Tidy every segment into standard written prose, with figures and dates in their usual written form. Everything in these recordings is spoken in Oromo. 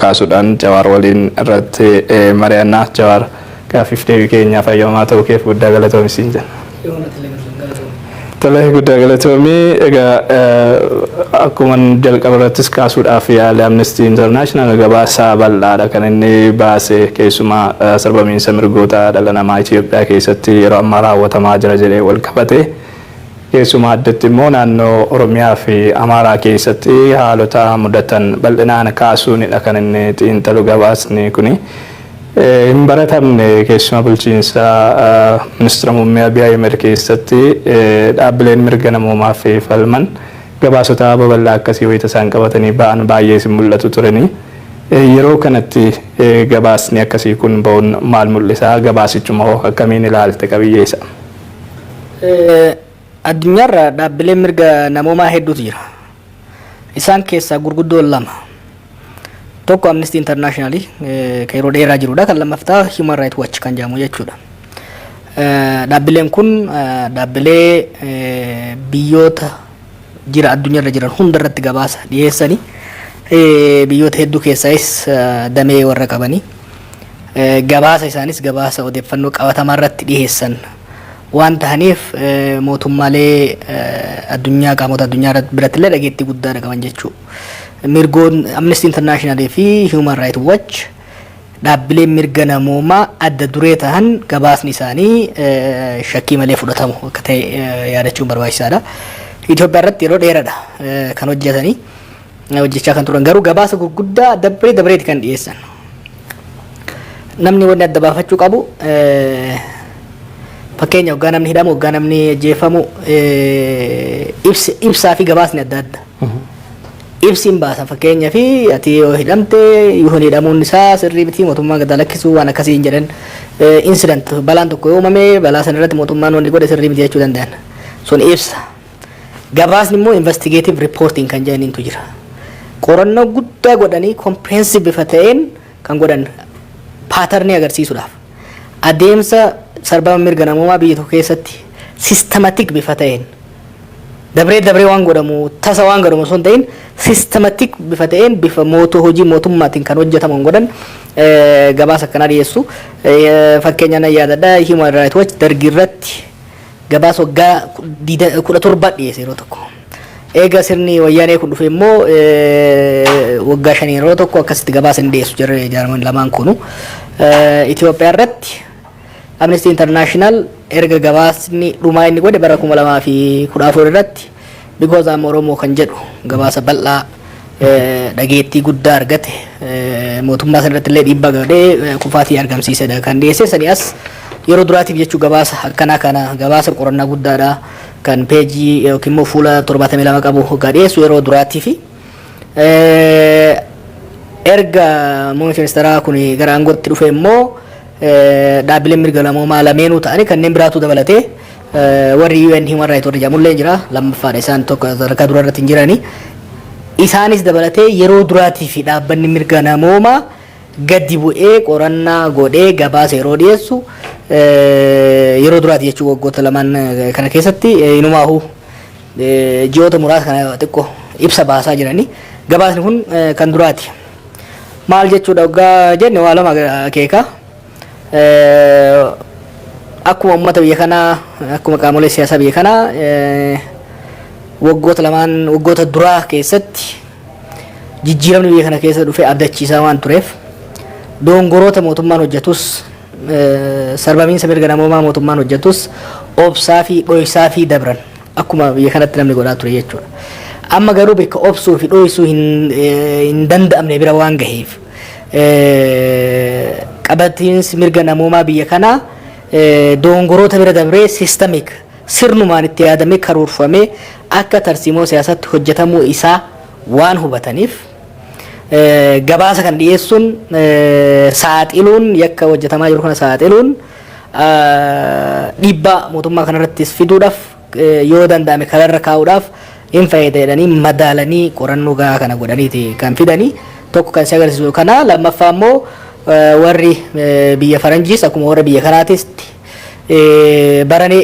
kaasuudhaan Jawaar waliin irratti mari'annaa. Jawaar, gaaffiif deebii keenyaaf hayyamaa ta'uu keef guddaa galatoomi siin jenna. Tole, guddaa galatoomii. Egaa, akkuma jalqaba irrattis kaasuudhaaf yaale, Amnesty International gabaasa bal'aadha kan inni baase, keessumaa sarbamiinsa mirgoota dhala namaa Itoophiyaa keessatti yeroo ammaa raawwatamaa jira jedhee wal qabate. Keessumaa addatti immoo naannoo Oromiyaa fi Amaaraa keessatti haalota mudatan bal'inaan kaasuunidha kan inni xiinxalu gabaasni kuni. Hin baratamne, keessumaa bulchiinsa ministeera muummee Abiy Ahmed keessatti dhaabbileen mirga namoomaa fi falman gabaasota babal'aa akkasii wayita isaan qabatanii ba'an baay'ee sin mul'atu turanii. Yeroo kanatti gabaasni akkasii kun ba'uun maal mul'isa? Gabaasichuma hoo akkamiin ilaalte, qabiyyee isaa? Addunyaarra dhaabbileen mirga namoomaa hedduutu jira. Isaan keessaa gurguddoon lama. Tokko Amnesty International kan yeroo dheeraa jirudha. Kan lammaffaa Human Rights Watch kan jedhamu jechuudha. Dhaabbileen kun dhaabbilee biyyoota jira addunyaarra jiran hunda irratti gabaasa dhiyeessanii, biyyoota hedduu keessaayis damee warra qabanii, gabaasa isaanis gabaasa odeeffannoo qabatamaa irratti dhiyeessan waan ta'aniif, mootummaalee addunyaa, qaamota addunyaa biratti illee dhageettii guddaa qaban jechuudha. Mirgoon Amnesty International fi Human Rights Watch dhaabbileen mirga namoomaa adda duree ta'an, gabaasni isaanii shakkii malee fudhatamu akka ta'e yaadachuun barbaachisaadha. Itoophiyaa irratti yeroo dheeraadha kan hojjetanii, hojjechaa kan turan, garuu gabaasa gurguddaa dabree dabreeti kan dhiyeessan. Namni wanni adda baafachuu qabu, fakkeenya waggaa namni hidhamu, waggaa namni ajjeefamu, ibsaa fi gabaasni adda adda. Ibsi hin baasa, fakkeenya fi ati yoo hidhamte, yoo hidhamuun isaa sirrii miti, mootummaan gad lakkisuu waan akkasii hin jedhan. Incident, balaan tokko yoo uumame, balaa sana irratti mootummaan wanni godhe sirrii miti jechuu danda'an. Sun ibsa. Gabaasni immoo investigative reporting kan jedhaniintu jira. Qorannoo guddaa godhanii, comprehensive bifa ta'een kan godhan, pattern agarsiisuudhaaf. Adeemsa sarbama mirga namoomaa biyya tokko keessatti systematic bifa ta'een, dabree dabree waan godhamu, tasa waan godhamu osoo hin ta'in, systematic bifa ta'een, bifa mootuu hojii mootummaatiin kan hojjetamu godhan gabaasa akkanaa dhiyeessu. Fakkeenya nan yaadadha, Human Rights Watch dargii irratti gabaasa waggaa 17 dhiyeesse yeroo tokko. Eega sirni wayyaanee kun dhufe immoo waggaa 5 yeroo tokko akkasitti gabaasa hin dhiyeessu jarri jaarman lamaan kunu. Itoophiyaa irratti Amnesty International erga gabaasni dhumaa inni godhe bara 2014 irratti "Because I'm Oromo" kan jedhu gabaasa bal'aa dhageettii guddaa argate, mootummaa sana irratti illee dhiibbaa godhee kufaatii argamsiisedha kan dhiyeesse. Sanii as yeroo duraatiif jechuu gabaasa akkanaa kana, gabaasa qorannaa guddaadha kan peejii yookiin immoo fuula 72 qabu hoggaa dhiyeessu yeroo duraatii fi erga muummichi ministeeraa kun gara aangootti dhufe immoo dhaabbileen mirga namoomaa lameenuu ta'anii kanneen biraatu dabalatee, warri UN Human Rights warri jedhamullee jira, lammaffaadha, isaan tokko sadarkaa dura irratti hin jirani. Isaanis dabalatee yeroo duraatii fi dhaabbanni mirga namoomaa gadi bu'ee qorannaa godhee gabaasa yeroo dhiyeessu yeroo duraati jechuu waggoota lamaan kana keessatti. Inumaahu ji'oota muraasa kana xiqqoo ibsa baasaa jirani. Gabaasni kun kan duraati. Maal jechuudha waggaa jenne, waa lama akeeka. Akkuma uummata biyya kanaa, akkuma qaamolee siyaasaa biyya kanaa, waggoota lamaan, waggoota duraa keessatti jijjiiramni biyya kana keessa dhufe abdachiisaa waan tureef, dongoroota mootummaan hojjetus, sarbamiinsa mirga namoomaa mootummaan hojjetus obsaa fi dhoysaa fi dabran, akkuma biyya kanatti namni godhaa ture jechuudha. Amma garuu bakka obsuu fi dhoysuu hin danda'amne bira waan gaheef, qabatiinsi mirga namoomaa biyya kanaa dongoroota bira dabree systemic, sirnumaan itti yaadamee karoorfamee akka tarsiimoo siyaasatti hojjetamuu isaa waan hubataniif, gabaasa kan dhiyeessuun saaxiluun, yakka hojjetamaa jiru kana saaxiluun, dhiibbaa mootummaa kanarrattis fiduudhaaf, yoo danda'ame kanarra kaa'uudhaaf hin fayyada jedhanii madaalanii qorannoo gahaa kana godhaniiti kan fidanii. Tokko kan si agarsiisu kana. Lammaffaa immoo warri biyya faranjiis akkuma warra biyya kanaatis baranee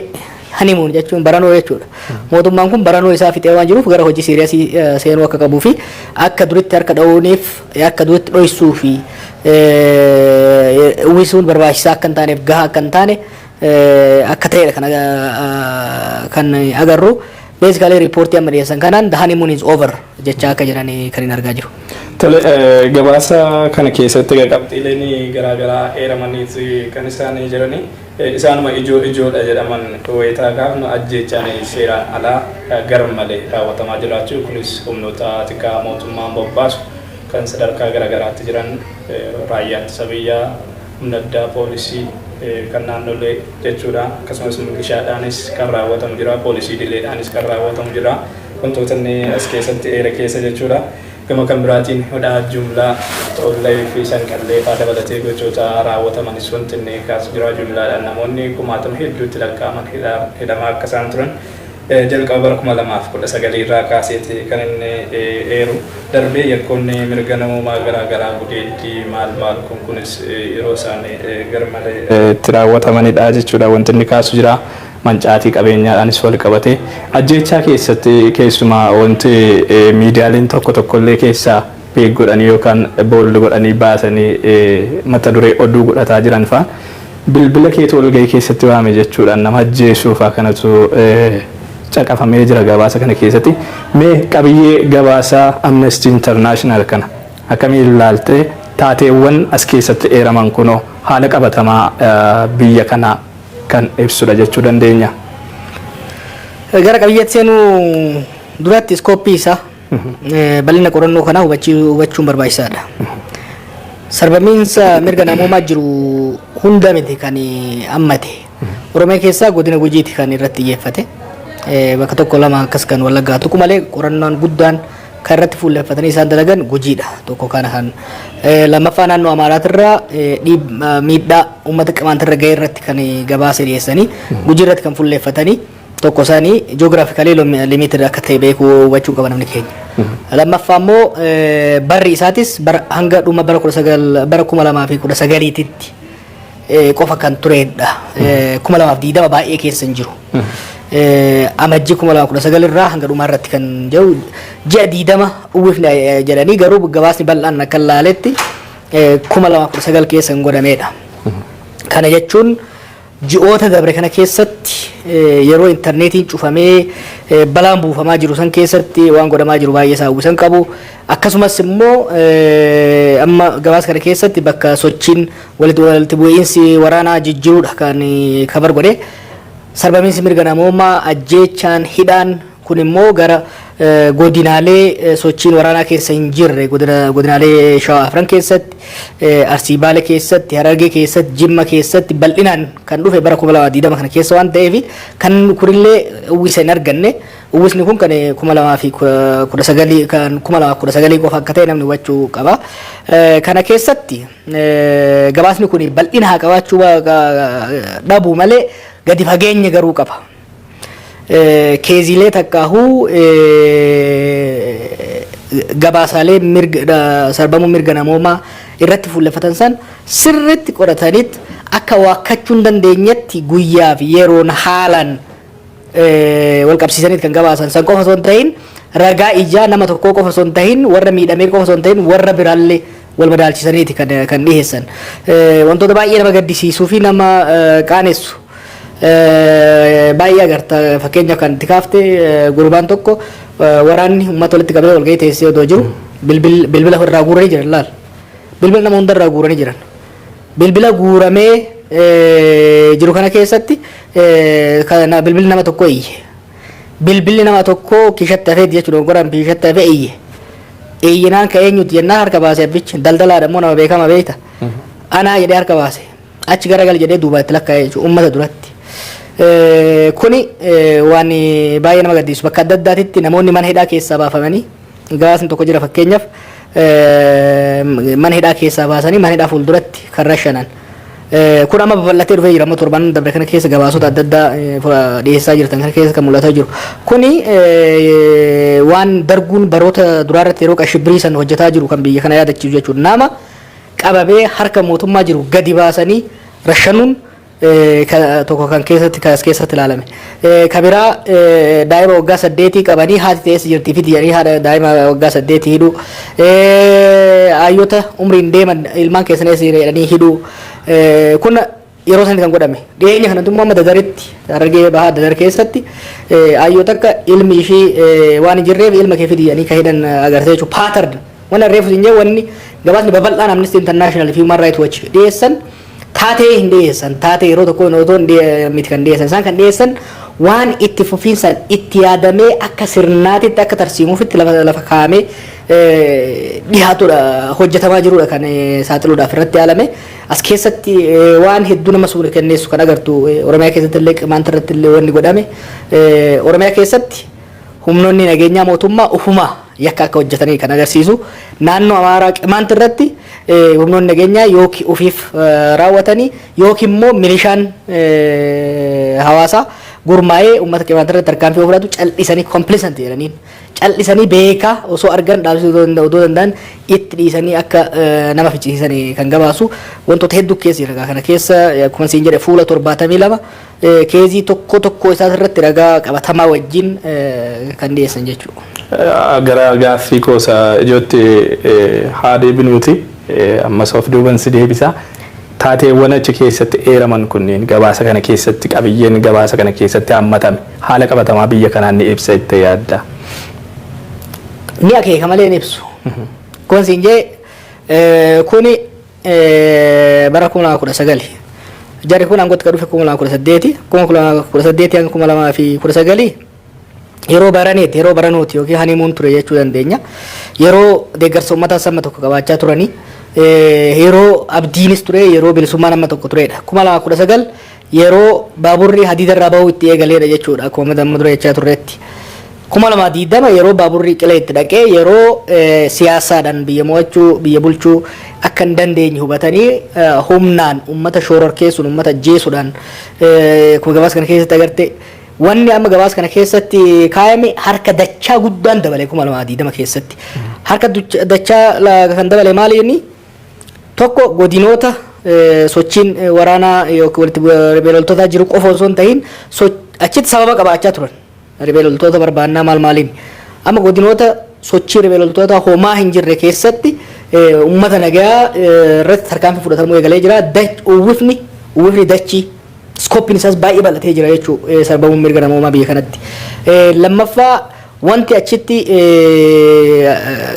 Honeymoon jechuun baranoo jechuudha. Mootummaan kun baranoo isaa fixee waan jiruuf gara hojii serious seenuu akka qabuu fi akka duritti harka dha'uuniif, akka duritti dhoysuu fi uwwisuun barbaachisaa akka hin taaneef, gahaa akka hin taane akka ta'edha kan agarru. Basically, riippoortii amma dhiyeessan kanaan "the honeymoon is over" jechaa akka jiran kan hin argaa jiru. Tole, gabaasa kana keessatti qabxiileen garaagaraa eeramaniis kan isaan jiranii, isaanuma ijoo ijoodha jedhaman wayitaa kaafnu, ajjeechaan seeraan alaa gar malee raawwatamaa jiraachuu, kunis humnoota tikaa mootummaan bobbaasu kan sadarkaa garaagaraatti jiran, raayyaa ittisa biyyaa, humna addaa, poolisii kan naannolee jechuudha, akkasumas milishaadhaanis kan raawwatamu jira, poolisii idileedhaanis kan raawwatamu jira, wantoota inni as keessatti eera keessa jechuudha. Gama kan biraatiin hidhaa jumlaa Xoollay fi Sanqallee fa'aa dabalatee gochoota raawwatamanis wanti inni kaasu jira. Jumlaadhaan namoonni kumaatama hedduutti lakkaa'aman hidhamaa akka isaan turan jalqaba bara 2019 irraa kaaseeti kan inni eeru. Darbee yakkoonni mirga namoomaa garaa garaa, gudeeddii, maal maal kun kunis yeroo isaan garmalee itti raawwatamanidha jechuudha wanti inni kaasu jira. Mancaatii qabeenyaadhaanis wal qabate, ajjeechaa keessatti keessumaa wanti miidiyaaleen tokko tokkollee keessaa beek godhanii yookaan bold godhanii baasanii mata duree oduu godhataa jiran fa'a, bilbila keetu walgahii keessatti waame jechuudhaan nama ajjeesuu fa'a kanatu caqafamee jira gabaasa kana keessatti. Mee qabiyyee gabaasaa Amnesty International kana akkamiin ilaaltee, taateewwan as keessatti eeraman kunoo haala qabatamaa biyya kanaa kan ibsudha jechuu dandeenya? Gara qabiyyeetti seenuu duratti scope isaa, bal'ina qorannoo kanaa hubachuun barbaachisaadha. Sarbamiinsa mirga namoomaa jiru hunda miti kan hammate. Oromiyaa keessaa godina Gujiiti kan irratti xiyyeeffate. Bakka tokko lama akkas kan Wallaggaa tokko malee qorannoon guddaan kan irratti fuulleffatanii isaan dalagan Gujiidha. Tokko kana kan lammaffaa naannoo Amaaraatirraa miidhaa uummata Qimaantirra ga'e irratti kan gabaasa dhiyeessanii, Gujii irratti kan fuulleffatanii tokko isaanii geographically limited akka ta'e beekuu hubachuu qaba namni keenya. Lammaffaa immoo barri isaatis hanga dhuma bara 19 bara 2019tti qofa kan turedha. 2020 baay'ee keessa hin jiru. Amajjii 2019 irraa hanga dhumaa irratti kan jiru ji'a 20 uwwifne jedhanii, garuu gabaasni bal'aan akka ilaaletti 2019 keessa hin godhamedha. Kana jechuun ji'oota dabre kana keessatti yeroo intarneetiin cufamee balaan buufamaa jiru san keessatti waan godhamaa jiru baay'ee isaa uwwisan qabu. Akkasumas immoo amma gabaasa kana keessatti bakka sochiin walitti bu'iinsi waraanaa jijjiirudha kan cover godhe. Sarbamiinsi mirga namoomaa, ajjeechaan, hidhaan kun immoo gara godinaalee sochiin waraanaa keessa hin jirre, godinaalee Shawaa afran keessatti, Arsii Baale keessatti, Harargee keessatti, Jimma keessatti bal'inaan kan dhufe bara 2020 kana keessa waan ta'eef kan kunillee uwwisa hin arganne. Uwwisni kun kan 2019, kan 2019 qofa akka ta'e namni hubachuu qaba. Kana keessatti gabaasni kun bal'ina haa qabaachuu dhabu malee gadi fageenya garuu qaba. Caseilee takkaahuu gabaasaalee mirga sarbamuu mirga namoomaa irratti fuulleffatan san sirriitti qorataniit akka waakkachuu hin dandeenyetti guyyaa fi yeroon haalaan wal qabsiisaniit kan gabaasan san qofa osoo hin ta'in, ragaa ijaa nama tokkoo qofa osoo hin ta'in, warra miidhamee qofa osoo hin ta'in, warra biraallee wal madaalchisaniiti kan dhiyeessan. Wantoota baay'ee nama gaddisiisuu fi nama qaanessu baay'ee agarta. Fakkeenya kan itti kaafte, gurbaan tokko waraanni uummata walitti qabee walgahii teessee odoo jiru bilbila irraa guuranii jiran laal. Bilbila nama hunda irraa guuranii jiran. Bilbila guuramee jiru kana keessatti bilbilli nama tokko iyye. Bilbilli nama tokko kiishatti hafee jechuudha, goraan kiishatti hafee iyye. Iyyinaan ka eenyuti jennaan harka baase abbichi, daldalaadha immoo, nama beekama beekta. Anaa jedhee harka baase. Achi garagal jedhee duubaa itti lakkaa'ee jechuudha uummata duratti. Kuni waan baay'ee nama gaddisiisu. Bakka adda addaatitti namoonni mana hidhaa keessaa baafamanii, gabaasni tokko jira, fakkeenyaaf mana hidhaa keessaa baasanii mana hidhaa fuulduratti kan rashanan. Kun amma babal'atee dhufee jira, amma torban dabre kana keessa gabaasota adda addaa dhiyeessaa jirtan kana keessa kan mul'ataa jiru. Kuni waan darguun baroota duraa irratti yeroo qashibbirii san hojjetaa jiru kan biyya kana yaadachiisu jechuudha. Nama qabamee harka mootummaa jiru gadi baasanii rashanuun Tokko kan keessatti kan as keessatti ilaalame. Ka biraa daa'ima waggaa 8 qabanii haati ta'es jirti fi jedhanii haadha daa'ima waggaa 8 hidhuu. Hayyoota umriin deeman ilmaan keessan eessa jedhanii hidhuu. Kun yeroo sanitti kan godhame. Dhiyeenya kanatti immoo amma Dadaritti, Harargee Bahaa Dadar keessatti hayyoota akka ilmi ishii waan hin jirreef ilma kee fidi jedhanii kan hidhan agartee jechuudha. Pattern. Wanni reefu hin jee, wanni gabaasni babal'aan Amnesty International fi Human Rights Watch dhiyeessan taatee hin dhiyeessan. Taatee yeroo tokko otoo miti kan dhiyeessan. Isaan kan dhiyeessan waan itti fufiinsaan itti yaadamee akka sirnaatitti, akka tarsiimuufitti lafa kaa'amee dhiyaatudha, hojjetamaa jirudha kan saaxiluudhaaf irratti yaalame. As keessatti waan hedduu nama suura kenneessu kan agartu, Oromiyaa keessatti illee Qimaanta irratti illee wanni godhame, Oromiyaa keessatti humnoonni nageenyaa mootummaa ufumaa yakka akka hojjetanii kan agarsiisu, naannoo Amaaraa Qimaanta irratti humnoonni nageenyaa yookiin ufiif raawwatanii yookiin immoo milishaan hawaasaa gurmaa'ee uummata Qimaanta irratti tarkaanfii fudhatu cal'isanii complicit jedhaniin, cal'isanii beekaa osoo argan dhaabsisuu odoo danda'an itti dhiisanii akka nama ficcisiisan kan gabaasu wantoota hedduu keessa jira. Kana keessa akkuma siin jedhe fuula 72 case tokko tokko isaas irratti ragaa qabatamaa wajjin kan dhiyeessan jechuudha. Gara gaaffii koosa ijootti haa deebinuuti. Ammas of duuban si deebisa. Taateewwan achi keessatti eeraman kunneen, gabaasa kana keessatti, qabiyyeen gabaasa kana keessatti hammatame haala qabatamaa biyya kanaan ni ibsa itti yaadda? Ni akeeka malee ni ibsu. Kun siin jee, kuni bara 2019. Jarri kun aangootti kan dhufe 2018. 2018 hanga 2019 yeroo baraneeti, yeroo baranuuti yookiin honeymoon ture jechuu dandeenya. Yeroo deeggarsa uummataa sama tokko qabaachaa turanii, yeroo abdiinis ture, yeroo bilisummaan amma tokko turedha. 2019 yeroo baaburri hadiida irraa bahuu itti eegaleedha jechuudha, akkuma amma dura jechaa turreetti. 2020 yeroo baaburri qilee itti dhaqee, yeroo siyaasaadhaan biyya mo'achuu, biyya bulchuu akka hin dandeenye hubatanii humnaan uummata shororkeessuun, uummata ajjeesuudhaan, akkuma gabaasa kana keessatti agarte, wanni amma gabaasa kana keessatti kaayame harka dachaa guddaan dabale 2020 keessatti. Harka dachaa kan dabale maali? Inni tokko godinoota sochiin waraanaa yookiin walitti riphee loltootaa jiru qofa osoo hin ta'in, achitti sababa qabaachaa turan. Riphee loltoota barbaannaa maal maaliin. Amma godinoota sochii riphee loltoota homaa hin jirre keessatti uummata nagaa irratti tarkaanfii fudhatamuu eegalee jira. Uwwifni dachii scopeiin isaas baay'ee bal'atee jira jechuudha sarbamuun mirga namoomaa biyya kanatti. Lammaffaa, wanti achitti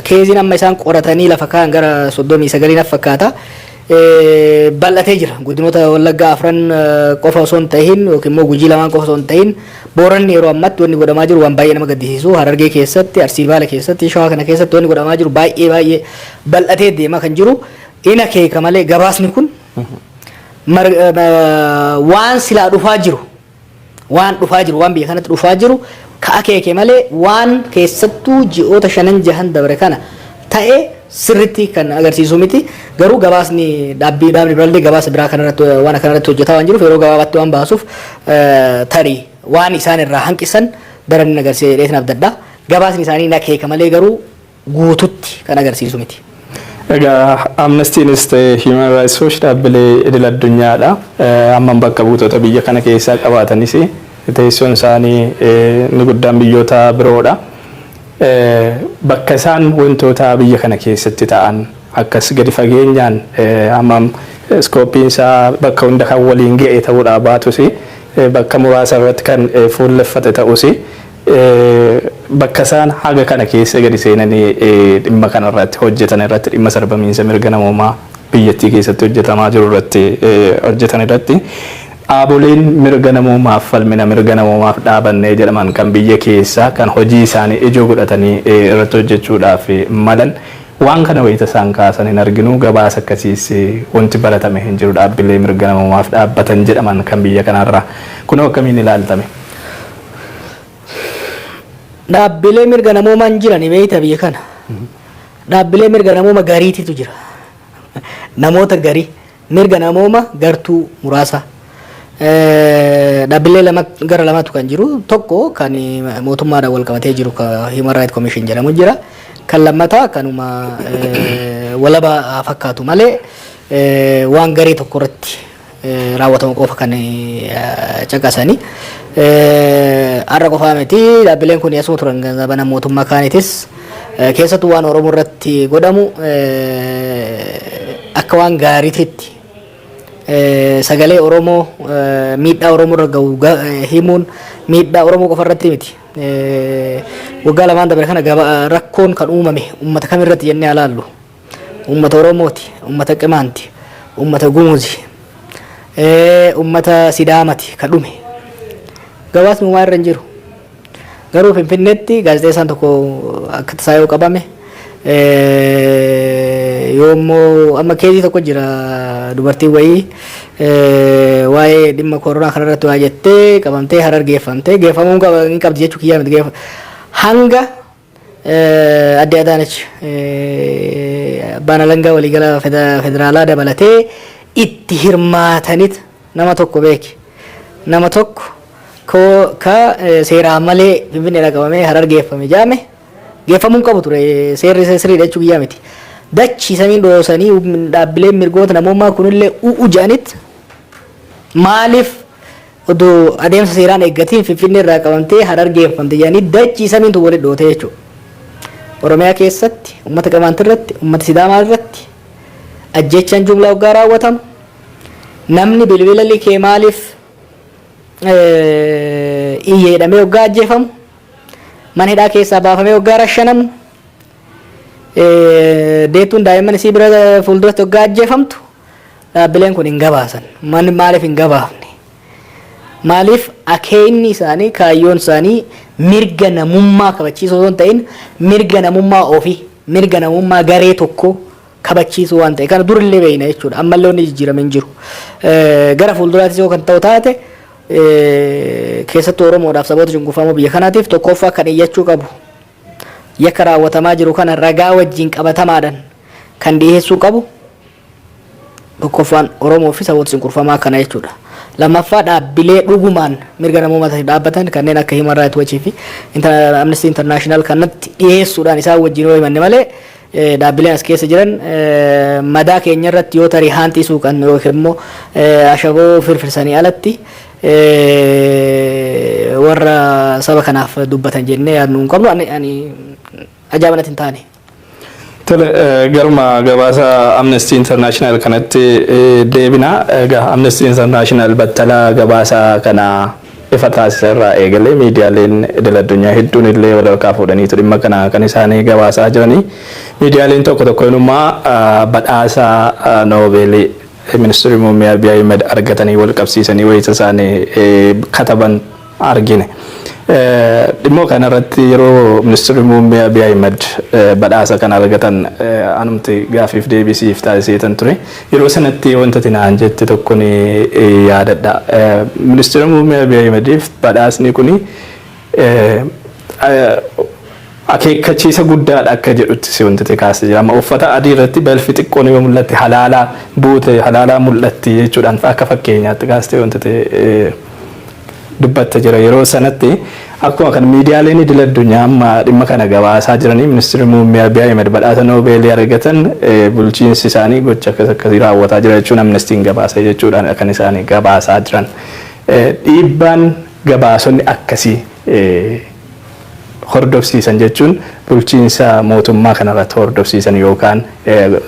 caseiin amma isaan qoratanii lafa kaa'an gara 39 fakkaata. Bal'atee jira. Godinoota Wallaggaa afran qofa osoo hin tahin yookiin immoo Gujii lamaan qofa osoo hin tahin, Booranni yeroo ammatti wanni godhamaa jiru waan baay'ee nama gaddisiisu. Harargee keessatti, Arsii Baale keessatti, Shawaa kana keessatti wanni godhamaa jiru baay'ee baay'ee bal'atee deemaa kan jiru in akeeka malee, gabaasni kun waan silaa dhufaa jiru, waan dhufaa jiru, waan biyya kanatti dhufaa jiru ka akeeke malee, waan keessattuu ji'oota shanan jahan dabre kana ta'e sirritti kan agarsiisu miti. Garuu gabaasni dhaabbii dhaabni birallee gabaasa biraa kanarratti waan kanarratti hojjetaa waan jiruuf, yeroo gabaabaatti waan baasuuf, tarii waan isaan irraa hanqisan daran hin agarsiisa jedhee abdadha. Gabaasni isaanii ni akeeka malee garuu guututti kan agarsiisu miti. Egaa Amnestynis ta'e Human Rights Watch dhaabbilee idil addunyaadha. Hammam bakka buutota biyya kana keessaa qabaatanis teessoon isaanii inni guddaan biyyoota biroodha. Bakka isaan wantoota biyya kana keessatti ta'an akkas gadi fageenyaan, hammam scopeiin isaa bakka hunda kan waliin ga'e ta'uudhaa baatus, bakka muraasa irratti kan fuulleffate ta'us, bakka isaan haga kana keessa gadi seenanii dhimma kana irratti hojjetan irratti, dhimma sarbamiinsa mirga namoomaa biyyattii keessatti hojjetamaa jiru irratti hojjetan irratti, dhaaboleen mirga namoomaaf falmina, mirga namoomaaf dhaabannee jedhaman kan biyya keessaa kan hojii isaanii ijoo godhatanii irratti hojjechuudhaaf malan waan kana wayita isaan kaasan hin arginu. Gabaasa akkasiis wanti baratame hin jiru dhaabbilee mirga namoomaaf dhaabbatan jedhaman kan biyya kanarraa. Kunoo akkamiin ilaaltame? Dhaabbilee mirga namoomaa hin jiran beeyta biyya kana. Dhaabbilee mirga namooma gariititu jira. Namoota garii mirga namooma gartuu muraasa. Dhaabbilee lama gara lamatu kan jiru, tokko kan mootummaadhaan wal qabatee jiru ka Human Rights Commission jedhamu jira. Kan lammataa kanuma walaba fakkaatu malee waan garee tokko irratti raawwatamu qofa kan caqasani. Har'a qofaa miti, dhaabbileen kun asuma turan, zamana mootummaa kaanitis keessattuu waan Oromoo irratti godhamu akka waan gaariititti sagalee Oromoo, miidhaa Oromoo irra gahu himuun miidhaa Oromoo qofa irratti miti. Waggaa 2n dabre kana rakkoon kan uumame uummata kamirratti jennee alaallu. Uummata Oromooti, uummata Qimaanti, uummata Gumuzi, uummata Sidaamati ka dhume. Gabaasni uumaa irra hin jiru. Garuu Finfinneetti gaazexeessaan tokko akka tasaa yoo qabame, yoo immoo amma case tokko jira, dubartiin wayii waa'ee dhimma koronaa kanarratti waa jettee qabamtee Harar geeffamtee, geeffamuu hin qabdi jechuu kiyyaa miti, hanga adde Adaanach abbaan alangaa waliigala federaalaa dabalatee itti hirmaatanit nama tokko beeki, nama tokko ka seeraan malee Finfinneedhaa qabamee Harar geeffame jaame geeffamuu hin qabu ture, seerri sirriidha jechuu kiyyaa miti. Dachii samiin dhoosanii dhaabbileen mirgoota namummaa kunillee u'u jedhanitti, maaliif odoo adeemsa seeraan eeggatiin Finfinnee irraa qabamtee Harar geeffamte jedhanii dachii samiintu walitti dhoote jechuudha. Oromiyaa keessatti uummata Qamaantii irratti, uummata Sidaamaa irratti ajjechaan jumlaa waggaa raawwatamu, namni bilbila likee maaliif iyya jedhamee waggaa ajjeefamu, mana hidhaa keessaa baafamee waggaa rashanamu, deettuun daa'imman isii bira fuulduratti waggaa ajjeefamtu dhaabbileen kun hin gabaasan. Maaliif hin gabaafne? Maaliif akeekni isaanii, kaayyoon isaanii mirga namummaa kabachiisuu osoo hin ta'in mirga namummaa ofii, mirga namummaa garee tokkoo kabachiisuu waan ta'e kana durillee beekna jechuudha. Ammallee wanni jijjiirame hin jiru. Gara fuulduraattis yoo kan ta'u taate, keessattuu Oromoodhaaf, saboota cunqurfamoo biyya kanaatiif, tokkoffaa kan iyyachuu qabu, yakka raawwatamaa jiru kana ragaa wajjin qabatamaadhaan kan dhiyeessuu qabu tokkoffaan Oromoo fi saboota cunqurfamaa kana jechuudha. Lammaffaa, dhaabbilee dhugumaan mirga namoomaa dhaabbatan kanneen akka Human Rights Watch fi Amnesty International kanatti dhiyeessuudhaan isaan wajjin yoo himanne malee, dhaabbileen as keessa jiran madaa keenya irratti yoo tarii haanxisuu kan yookiin immoo ashaboo firfirsanii alatti warra saba kanaaf dubbatan jennee yaadnu hin qabnu. Ani ajaa'iba natti hin taane. Tole, garuma gabaasa Amnesty International kanatti deebina. Egaa Amnesty International battalaa gabaasa kana ifa taasisa irraa eegalee miidiyaaleen idil addunyaa hedduun illee wal harkaa fuudhaniitu dhimma kana kan isaanii gabaasaa jiranii. Miidiyaaleen tokko tokko inumaa badhaasa Noobeelii ministeerri muummee Abiy Ahmed argatanii wal qabsiisanii wayita isaanii kataban argine. Dhimma kanarratti yeroo ministeerri muummee Abiy Ahmed badhaasa kana argatan anumti gaafiif deebisiif taasiseetan ture. Yeroo sanatti wanta naan jette tokko ni yaadadha. Ministeera muummee Abiy Ahmediif badhaasni kuni akeekkachiisa guddaadha akka jedhutti si wanti kaasee jira. Amma uffata adii irratti balfi xiqqoon yoo mul'atte halaalaa buute, halaalaa mul'atti jechuudhaan akka fakkeenyaatti kaastee wanti dubbatte jira. Yeroo sanatti akkuma kan miidiyaaleen idil addunyaa amma dhimma kana gabaasaa jiranii, ministeerri muummee Abiy Ahmed badhaasa Noobeelii argatan, bulchiinsi isaanii gocha akkas akkasii raawwataa jira jechuun Amnestiin gabaasa jechuudhaan kan isaanii gabaasaa jiran. Dhiibbaan gabaasonni akkasii hordofsiisan, jechuun bulchiinsa mootummaa kanarratti hordofsiisan yookaan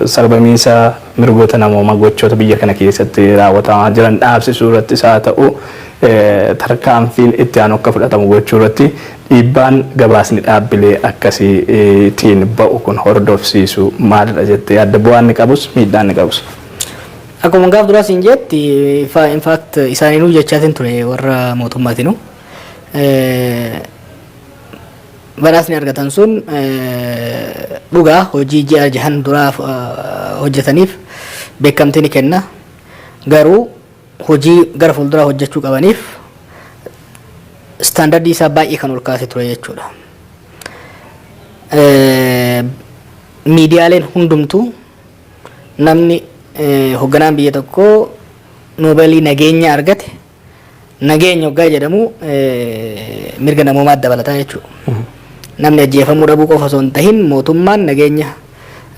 sarbamiinsa mirgoota namoomaa gochoota biyya kana keessatti raawwatamaa jiran dhaabsisuu irrattis haa ta'u, tarkaanfiin itti aanu akka fudhatamu gochuu irratti dhiibbaan gabaasni dhaabbilee akkasiitiin ba'u kun hordofsiisu maalidha jettee yaadda? Bu'aan ni qabus, miidhaan ni qabus? Akkuma gaaf duraa siin jetti, in fact isaaninuu jechaatiin ture warra mootummaatinu. Badhaasni argatan sun dhugaa hojii ji'a 6n duraa hojjetaniif beekamtii ni kenna. Garuu hojii gara fuulduraa hojjechuu qabaniif standardii isaa baay'ee kan ol kaase ture jechuudha. Miidiyaaleen hundumtuu namni hoogganaan biyya tokkoo Noobeelii nageenya argate, nageenya hoggaa jedhamu mirga namoomaa dabalataa jechuudha. Namni ajjeefamuu dhabuu qofa osoo hin tahin mootummaan nageenya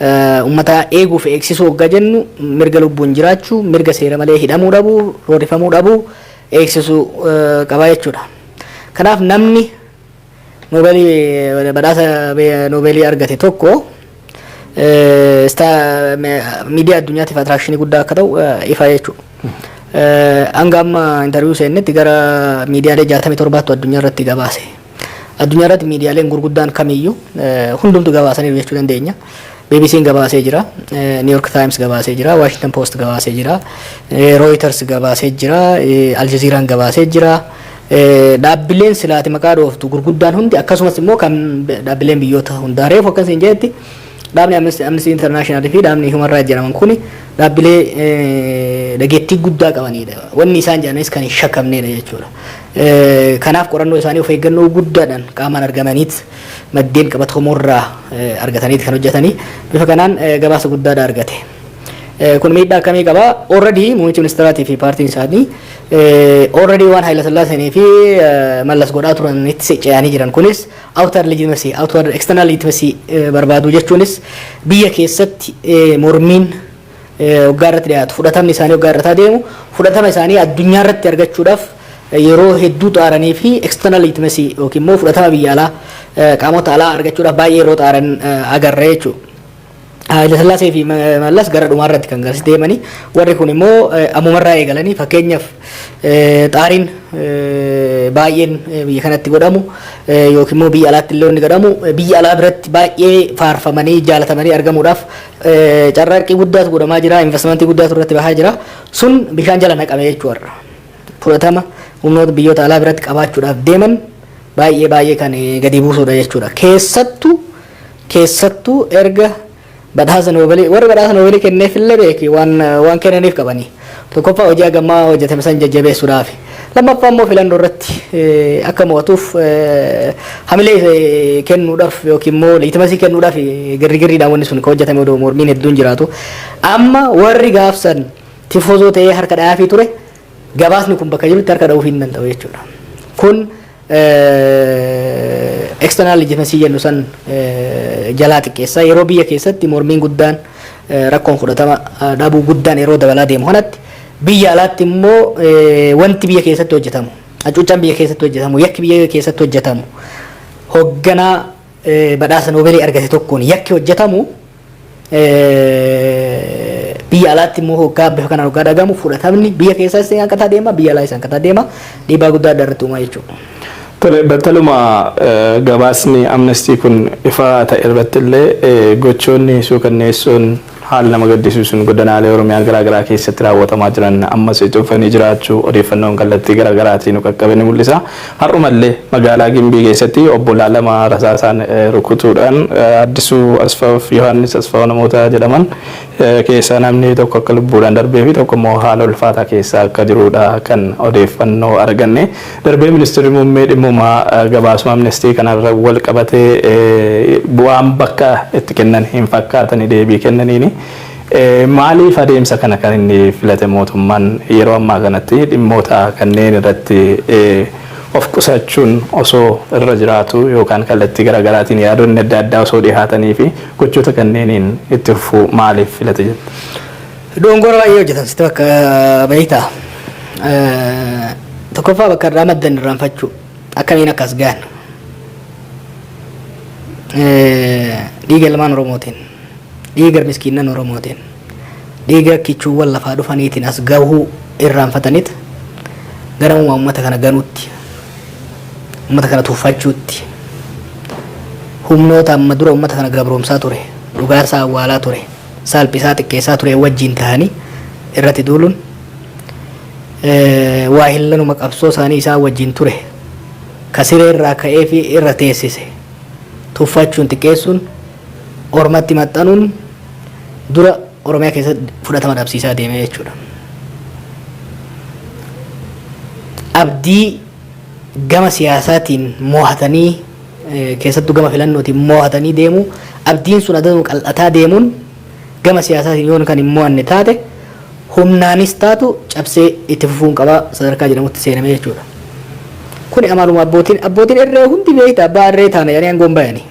Uummata eeguu fi eegsisuu hoggaa jennu mirga lubbuun jiraachuu, mirga seera malee hidhamuu dhabuu, roorrifamuu dhabuu eegsisuu qaba jechuudha. Kanaaf namni Noobeelii, badhaasa Noobeelii argate tokko miidiyaa addunyaatiif attraction guddaa akka ta'u ifa jechuudha. Hanga amma interview seennetti gara miidiyaalee 67tu addunyaa irratti gabaase. Addunyaa irratti miidiyaaleen gurguddaan kamiyyuu hundumtu gabaasaniiru jechuu dandeenya. BBC'n gabaasee jira, New York Times gabaasee jira, Washington Post gabaasee jira, Reuters gabaasee jira, Al Jazeeraan gabaasee jira. Dhaabbileen silaati maqaa dhooftu gurguddaan hundi, akkasumas immoo kan dhaabbileen biyyoota hundaa, reefu akkas hin jedhetti, dhaabni Amnesty International fi dhaabni Human Rights jedhaman kuni dhaabbilee dhageettii guddaa qabanidha. Wanni isaan jedhanis kan hin shakkamnedha jechuudha. Kanaaf qorannoo isaanii of eeggannoo guddaadhaan qaamaan argamaniit, maddeen qabatamoorraa argataniit kan hojjetanii, bifa kanaan gabaasa guddaadha argate. Kun miidhaa akkamii qaba? Already muummichi ministeeraatii fi paartiin isaanii already waan Haayila Sillaaseenii fi Mallas godhaa turanitti ce'anii jiran. Kunis outer legitimacy, outer external legitimacy barbaadu jechuunis biyya keessatti mormiin waggaa irratti dhiyaatu, fudhatamni isaanii waggaa irratti adeemu, fudhatama isaanii addunyaa irratti argachuudhaaf yeroo hedduu xaaranii fi external legitimacy yookiin immoo fudhatama biyya alaa, qaamota alaa argachuudhaaf baay'ee yeroo xaaran agarra jechuudha. Haayila Sillaasee fi Mallas gara dhumaa irratti kan garsi deemanii, warri kun immoo ammumarraa eegalanii, fakkeenyaaf xaariin baay'een biyya kanatti godhamu yookiin immoo biyya alaatti illee inni godhamu, biyya alaa biratti baay'ee faarfamanii jaalatamanii argamuudhaaf carraaqqii guddaatu godhamaa jira, investmentii guddaatu irratti bahaa jira. Sun bishaan jala naqame jechuudha. Fudhatama humnoota biyyoota alaa biratti qabaachuudhaaf deeman baay'ee baay'ee kan gadi buusudha jechuudha. Keessattuu erga badhaasa Noobeelii, warri badhaasa Noobeelii kenneef illee beeki, waan kennaniif qabanii. Tokkoffaa, hojii hagammaa hojjetame san jajjabeessuudhaaf. Lammaffaa immoo filannoo irratti akka mo'atuuf hamilee kennuudhaaf yookiin immoo legitimacy kennuudhaaf girri girriidhaan wanni sun kan hojjetame, odoo mormiin hedduun jiraatu. Amma warri gaafsan tifoozoo ta'ee harka dhayaafii ture gabaasni kun bakka jirutti harka dha'uuf hin danda'u jechuudha. Kun external legitimacy jennu san jalaa xiqqeessa. Yeroo biyya keessatti mormiin guddaan, rakkoon fudhatama dhabuu guddaan yeroo dabalaa deemu kanatti, biyya alaatti immoo wanti biyya keessatti hojjetamu, hacuuccaan biyya keessatti hojjetamu, yakki biyya keessatti hojjetamu, hoogganaa badhaasa Noobeelii argate tokkoon yakki hojjetamu, biyya alaatti immoo hoggaa bifa kanaan hoggaa dhagamu, fudhatamni biyya keessas hanqataa deema, biyya alaa hanqataa deema, dhiibbaa guddaa adda irratti uumaa jechuudha. Tole, battaluma gabaasni Amnestii kun ifa ta'e irratti illee gochoonni suukanneessuun haala nama gaddisiisuun godinaalee Oromiyaa garaa garaa keessatti raawwatamaa jiran ammas cufanii jiraachuu odeeffannoon kallattii garaa garaatiin nu qaqqabe ni mul'isa. Har'umallee magaalaa Gimbii keessatti obbolaa lama rasaasaan rukutuudhaan, Addisuu Asfaaw fi Yohaannis Asfaaw namoota jedhaman keessaa namni tokko akka lubbuudhaan darbee fi tokko immoo haala ulfaataa keessa akka jirudha kan odeeffannoo arganne. Darbee ministeerri muummee dhimmuma gabaasuma Amnestii kanarra wal qabatee bu'aan bakka itti kennan hin fakkaatanii deebii kennaniini. Maaliif adeemsa kana kan inni filate mootummaan yeroo ammaa kanatti? Dhimmoota kanneen irratti of qusachuun osoo irra jiraatu yookaan kallattii garaagaraatiin yaadonni adda addaa osoo dhihaatanii fi gochoota kanneeniin itti fufuu maaliif filate jette? Dongora baay'ee hojjetan sitti bakka beektaa. Tokkoffaa, bakka irraa maddan irraanfachuu, akkamiin akkas gahan, dhiiga ilmaan Oromootiin, dhiiga miskiinnan Oromootiin, dhiiga kichuuwwan lafaa dhufaniitiin as gahuu irraanfataniit gara uummata kana ganuutti, uummata kana tuffachuutti, humnoota amma dura uummata kana gabroomsaa ture, dhugaasaa awwaalaa ture, salphisaa xiqqeessaa ture wajjin ta'anii irratti duuluun, waa hillanuma qabsoo isaanii isaan wajjin ture ka siree irraa ka'ee fi irra teessise tuffachuun, xiqqeessuun, ormatti maxxanuun dura Oromiyaa keessatti fudhatama dhabsiisaa deeme jechuudha. Abdii gama siyaasaatiin mo'atanii, keessattuu gama filannootiin mo'atanii deemu, abdiin sun aduu qal'ataa deemuun, gama siyaasaatiin yoon kan hin mo'anne taate humnaanis taatu cabsee itti fufuun qaba sadarkaa jedhamutti seename jechuudha. Kuni amaluma abbootiin irree hundi beekta, abbaa irree taana jedhanii aangoon bayanii.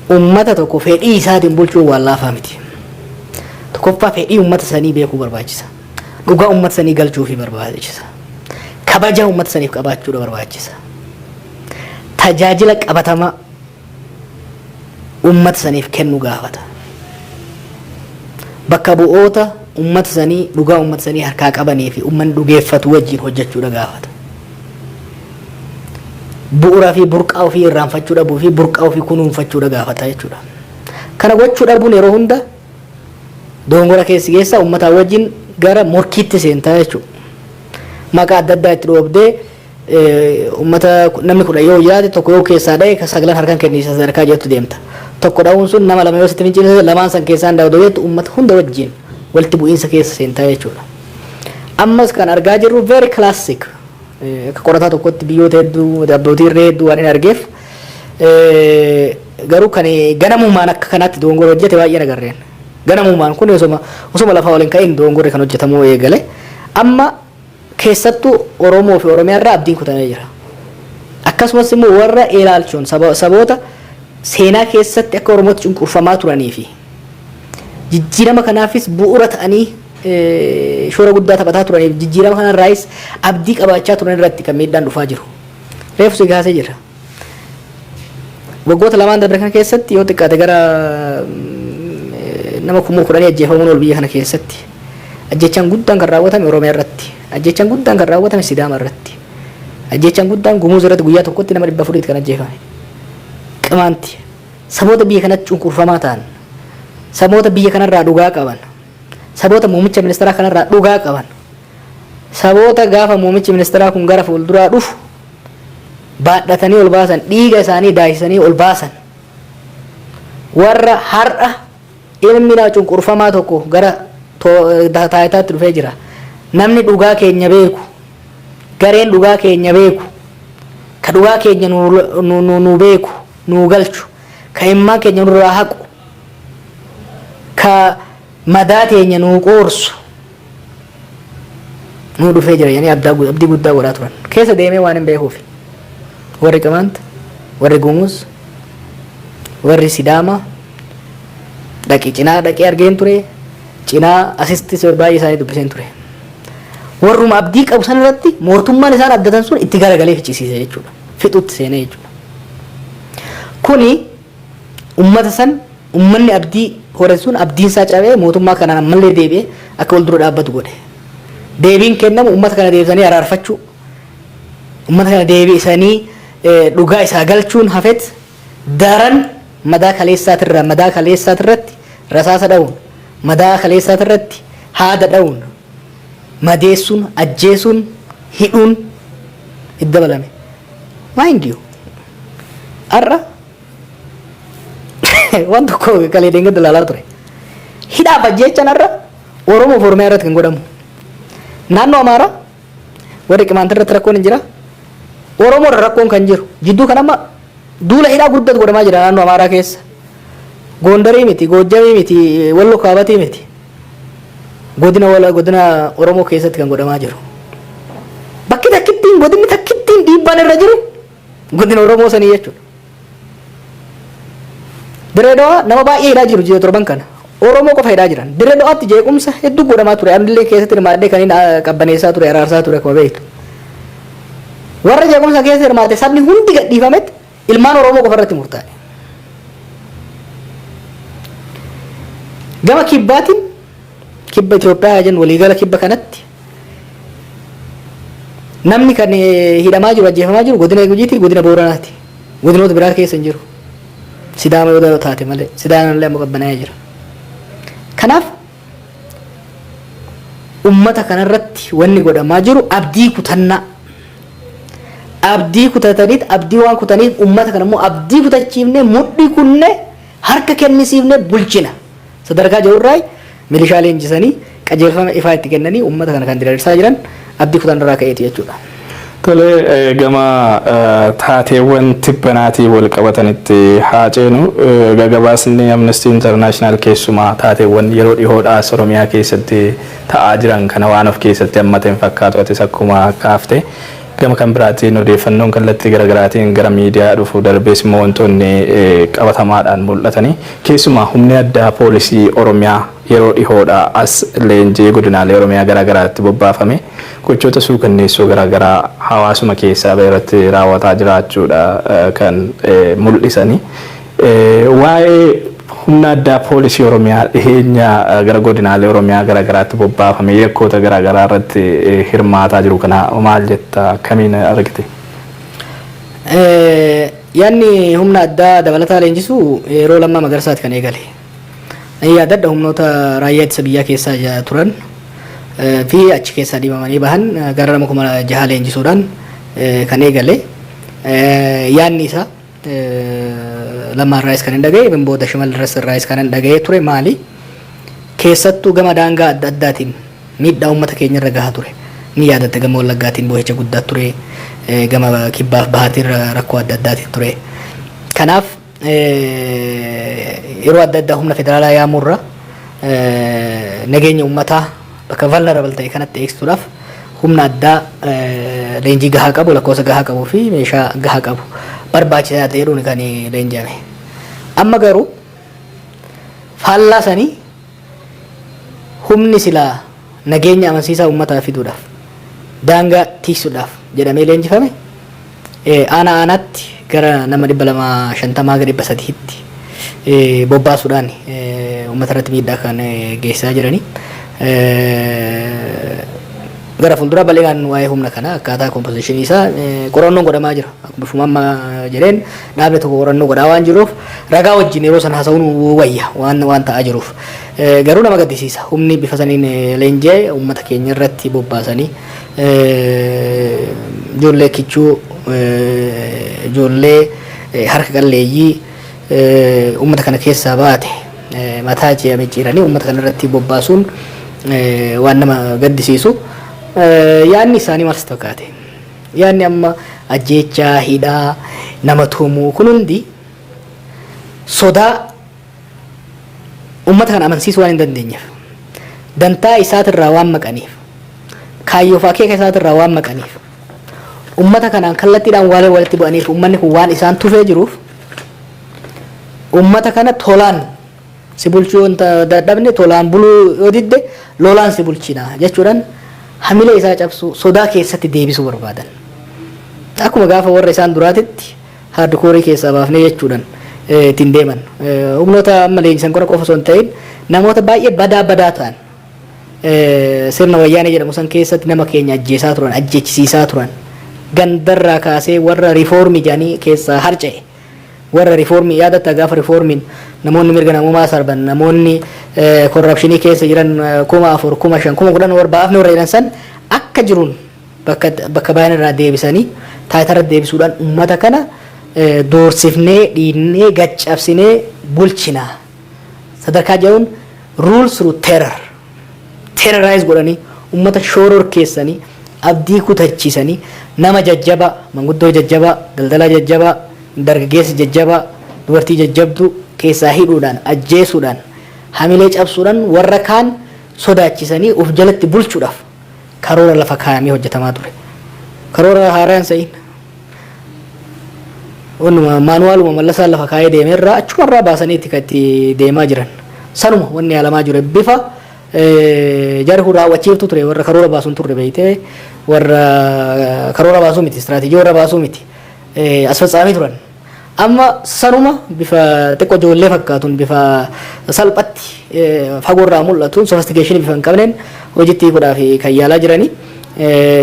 Ummata tokko fedhii isaatiin bulchuun waan laafaa miti. Tokkoffaa, fedhii ummata sanii beekuu barbaachisa. Dhugaa ummata sanii galchuufii barbaachisa. Kabaja ummata saniif qabaachuudha barbaachisa. Tajaajila qabatamaa ummata saniif kennu gaafata. Bakka bu'oota ummata sanii, dhugaa ummata sanii harkaa qabanii fi ummanni dhugeeffatu wajjin hojjechuudha gaafata. Bu'uuraa fi burqaa ofii irraanfachuu dhabuu fi burqaa ofii kunuunfachuudha gaafata jechuudha. Kana gochuu dhabuun yeroo hunda dogongora keessi keessa uummataa wajjin gara morkiitti seentaa jechuudha. Maqaa adda addaa itti dhoobdee, uummata namni 10 yoo jiraate, tokko yoo keessaa dha'e, sagalan harkaan kennisa sadarkaa jettu deemta. Tokko dha'uun sun nama lama yoo sitti fincilise, lamaan san keessaan daawwatu jettu, uummata hunda wajjin walitti bu'iinsa keessa seentaa jechuudha. Ammas kan argaa jirru very classic, akka qorataa tokkotti biyyoota hedduu, abbootii irree hedduu waan hin argeef, garuu kan ganamumaan akka kanaatti dogongora hojjete baay'een agarreen. Ganamumaan kun osoma lafaa waliin ka'in dogongorri kan hojjetamuu eegale. Amma keessattuu Oromoo fi Oromiyaa irraa abdiin kutamee jira. Akkasumas immoo warra ilaalchuun saboota seenaa keessatti akka Oromootti cunqurfamaa turanii fi jijjiirama kanaafis bu'uura ta'anii shoora guddaa taphataa turaniif, jijjiirama kanarraayis abdii qabaachaa turan irratti kan miidhaan dhufaa jiru. Reefu si kaasee jira. Waggoota lamaan darbe kana keessatti yoo xiqqaate gara nama 10,000 ajjeefamuun ol biyya kana keessatti. Ajjechaan guddaan kan raawwatame Oromiyaa irratti. Ajjechaan guddaan kan raawwatame Sidaama irratti. Ajjechaan guddaan Gumuuz irratti, guyyaa tokkotti nama 400tti kan ajjeefame. Qimaanti. Saboota biyya kanatti cunqurfamaa ta'an. Saboota biyya kanarraa dhugaa qaban. Saboota muummicha ministeeraa kanarraa dhugaa qaban. Saboota gaafa muummichi ministeeraa kun gara fuulduraa dhufu baadhatanii ol baasan, dhiiga isaanii daayisanii ol baasan. Warra har'a ilmi nama cunqurfamaa tokko gara taayitaatti dhufee jira. Namni dhugaa keenya beeku, gareen dhugaa keenya beeku, ka dhugaa keenya nu beeku, nu galchu, ka immaan keenya nurraa haqu, ka madaa teenya nuu qoorsu nuu dhufee jira jedhanii abdii guddaa godhaa turan. Keessa deemee waan hin beekuuf. Warri Qimaant, warri Gumuz, warri Sidaama dhaqi cinaa dhaqee argeen ture, cinaa asistis baay'ee isaanii dubbiseen ture. Warruma abdii qabu san irratti mootummaan isaan abdatan sun itti garagalee ficcisiise jechuudha. Fixutti seenee jechuudha. Kuni ummata san, ummanni abdii hore sun abdiin isaa cabee, mootummaa kanaan ammallee deebi'ee akka wal dura dhaabbatu godhe. Deebiin kennamu ummata kana deebisanii araarfachuu, ummata kana deebisanii dhugaa isaa galchuun hafet, daran madaa kaleessaatirratti rasaasa dha'uun, madaa kaleessaatirratti haada dha'uun, madeessuun, ajjeesuun, hidhuun itti dabalame. Mind you, har'a waan tokko kalee deengatti ilaalaa ture. Hidhaaf ajjeechaan har'a Oromoo fi Oromiyaa irratti kan godhamu. Naannoo Amaaraa warri Qimaantii irratti rakkoon hin jira. Oromoo irra rakkoon kan jiru. Jidduu kan amma duula hidhaa guddatu godhamaa jira naannoo Amaaraa keessa. Goondarii miti, Goojjamii miti, Walloo Kaabatii miti. Godina Oromoo keessatti kan godhamaa jiru. Bakki takkittiin, godinni takkittiin dhiibbaan irra jiru godina Oromoo sanii jechuudha. Dirree Dhawaa nama baay'ee hidhaa jiru ji'a 7n kana. Oromoo qofa hidhaa jiran. Dirree Dhawaatti jeequmsa hedduu godhamaa ture. Anillee keessatti hirmaadhee kan inni qabbaneessaa ture, araarsaa ture akkuma beektu. Warra jeequmsa keessa hirmaate sabni hundi gadhiifametti ilmaan Oromoo qofa irratti murtaa'e. Gama kibbaatiin, kibba Itoophiyaa jennu, waliigala kibba kanatti namni kan hidhamaa jiru, ajjeefamaa jiru godina Gujiiti, godina Booranaati. Godinoota biraa keessa hin jiru. Sidaama yoo taate malee, Sidaamaan illee amma qabbanaa'ee jira. Kanaaf ummata kanarratti wanni godhamaa jiru abdii kutannaa. Abdii kutataniit, abdii waan kutaniif, ummata kana immoo abdii kutachiifnee, mudhii kunne harka kennisiifnee bulchina. Sadarkaa jirurraa milishaa leenjisanii, qajeelfama ifaa itti kennanii, ummata kana kan diriirsaa jiran abdii kutannarraa ka'eeti jechuudha. Tole, gama taateewwan tibbanaatii wal qabatanitti haa ceenu. Gabaasni Amnesty International keessumaa taateewwan yeroo dhihoodhaas Oromiyaa keessatti ta'aa jiran kana waan of keessatti hammate hin fakkaatu, atis akkuma kaafte. Gama kan biraatiin odeeffannoon kallattii garaagaraatiin gara miidiyaa dhufu darbees immoo wantoonni qabatamaadhaan mul'atanii, keessumaa humni addaa poolisii Oromiyaa yeroo dhihoodha as leenjii godinaalee Oromiyaa garaagaraatti bobbaafame gochoota suukanneessoo garaagaraa hawaasuma keessaa irratti raawwataa jiraachuudha kan mul'isanii. Waa'ee humna addaa poolisii Oromiyaa dhiheenya gara godinaalee Oromiyaa garaagaraatti bobbaafame yakkoota garaagaraa irratti hirmaataa jiru kana maal jetta, akkamiin argite? Yaanni humna addaa dabalataa leenjisuu yeroo Lammaa Magarsaati kan eegale. Yaadadha, humnoota raayyaa ittisa biyyaa keessaa turan fi achi keessaa dhiibamanii bahan gara nama 6000 leenjisuudhaan kan eegale. Yaanni isaa Lammaa irraayis kan hin dhagaye, booda Shimallis irraayis kan hin dhagaye ture maali? Keessattuu gama daangaa adda addaatiin miidhaa uummata keenya irra gahaa ture. Ni yaadatte, gama Wallaggaatiin boo'icha guddaa ture, gama kibbaaf bahaatiin rakkoo adda addaatiin ture. Kanaaf yeroo adda addaa humna federaalaa yaamurra nageenya uummataa bakka vulnerable ta'e kanatti eegsisuudhaaf humna addaa leenjii gahaa qabu, lakkoofsa gahaa qabuu fi meeshaa gahaa qabu barbaachisaa ta'eedhuun kan leenji'ame. Amma garuu faallaa sanii humni silaa nageenya amansiisaa uummataa fiduudhaaf, daangaa tiiksuudhaaf jedhamee leenjifame aanaa aanaatti gara nama 250 gara 300tti bobbaasuudhaan uummata irratti miidhaa kan geessisaa jiranii. Gara fuulduraa bal'inaan waa'ee humna kanaa, akkaataa composition isaa qorannoon godhamaa jira. Akkuma bifuma amma jedheen dhaabni tokko qorannoo godhaa waan jiruuf ragaa wajjin yeroo sana haasa'uun wayya waan ta'aa jiruuf. Garuu nama gaddisiisa. Humni bifa saniin leenji'ee uummata keenya irratti bobbaasanii ijoollee kichuu, ijoollee harka qalleeyyii uummata kana keessaa baate mataa micciiranii uummata kana irratti bobbaasuun waan nama gaddisiisu. Yaadni isaanii maal sitti fakkaate? Yaadni amma ajjeechaa, hidhaa, nama tumuu kun hundi sodaa uummata kana amansiisuu waan hin dandeenyeef, dantaa isaatirraa waan maqaniif, kaayyoo fi akeeka isaatirraa waan maqaniif, uummata kanaan kallattiidhaan waan walitti bu'aniif, uummanni kun waan isaan tufee jiruuf, uummata kana tolaan si bulchuu yoo dadhabne, tolaan buluu yoo didde, lolaan si bulchina jechuudhaan hamilee isaa cabsuu, sodaa keessatti deebisuu barbaadan. Akkuma gaafa warra isaan duraatitti hardcore keessaa baafnee jechuudhaan ittiin deeman. Humnoota amma leenjisan kana qofa osoo hin ta'in namoota baay'ee badaa badaa ta'an, sirna Wayyaanee jedhamu san keessatti nama keenya ajjeesaa turan, ajjeechisiisaa turan, gandarraa kaasee warra riifoormii jedhanii keessaa harca'e. Warra riifoormii yaadatta, gaafa riifoormiin namoonni mirga namummaa sarban, namoonni corruption keessa jiran 4000, 5000, 10,000 warra baafne warra jedhan san akka jiruun bakka bakka baay'een irraa deebisanii taayitarra deebisuudhaan uummata kana doorsifnee, dhiinnee, gaccabsinee bulchina sadarkaa jedhuun rule through terror, terrorize godhanii, uummata shororkeessanii, abdii kutachiisanii, nama jajjabaa, manguddoo jajjabaa, daldalaa jajjabaa, dargaggeessa jajjabaa, dubartii jajjabduu keessaa hidhuudhaan, ajjeesuudhaan, hamilee cabsuudhaan warra kaan sodaachisanii of jalatti bulchuudhaaf karoora lafa kaayamee hojjetamaa ture. Karoora haaraan sa'iin wannuma manualuma Mallasaan lafa kaayee deemerraa achumarraa baasanii itti kan itti deemaa jiran. Sanuma wanni yaalamaa jiru bifa jarri kun raawwachiiftu ture, warra karoora baasuun turre beeytee, warra karoora baasuu miti, istiraatiijii warra baasuu miti, as faca'anii turan. Amma sanuma bifa xiqqoo ijoollee fakkaatuun, bifa salphatti fagoorraa mul'atuun, sophistication bifa hin qabneen hojiitti hiikuudhaaf kan yaalaa jiranii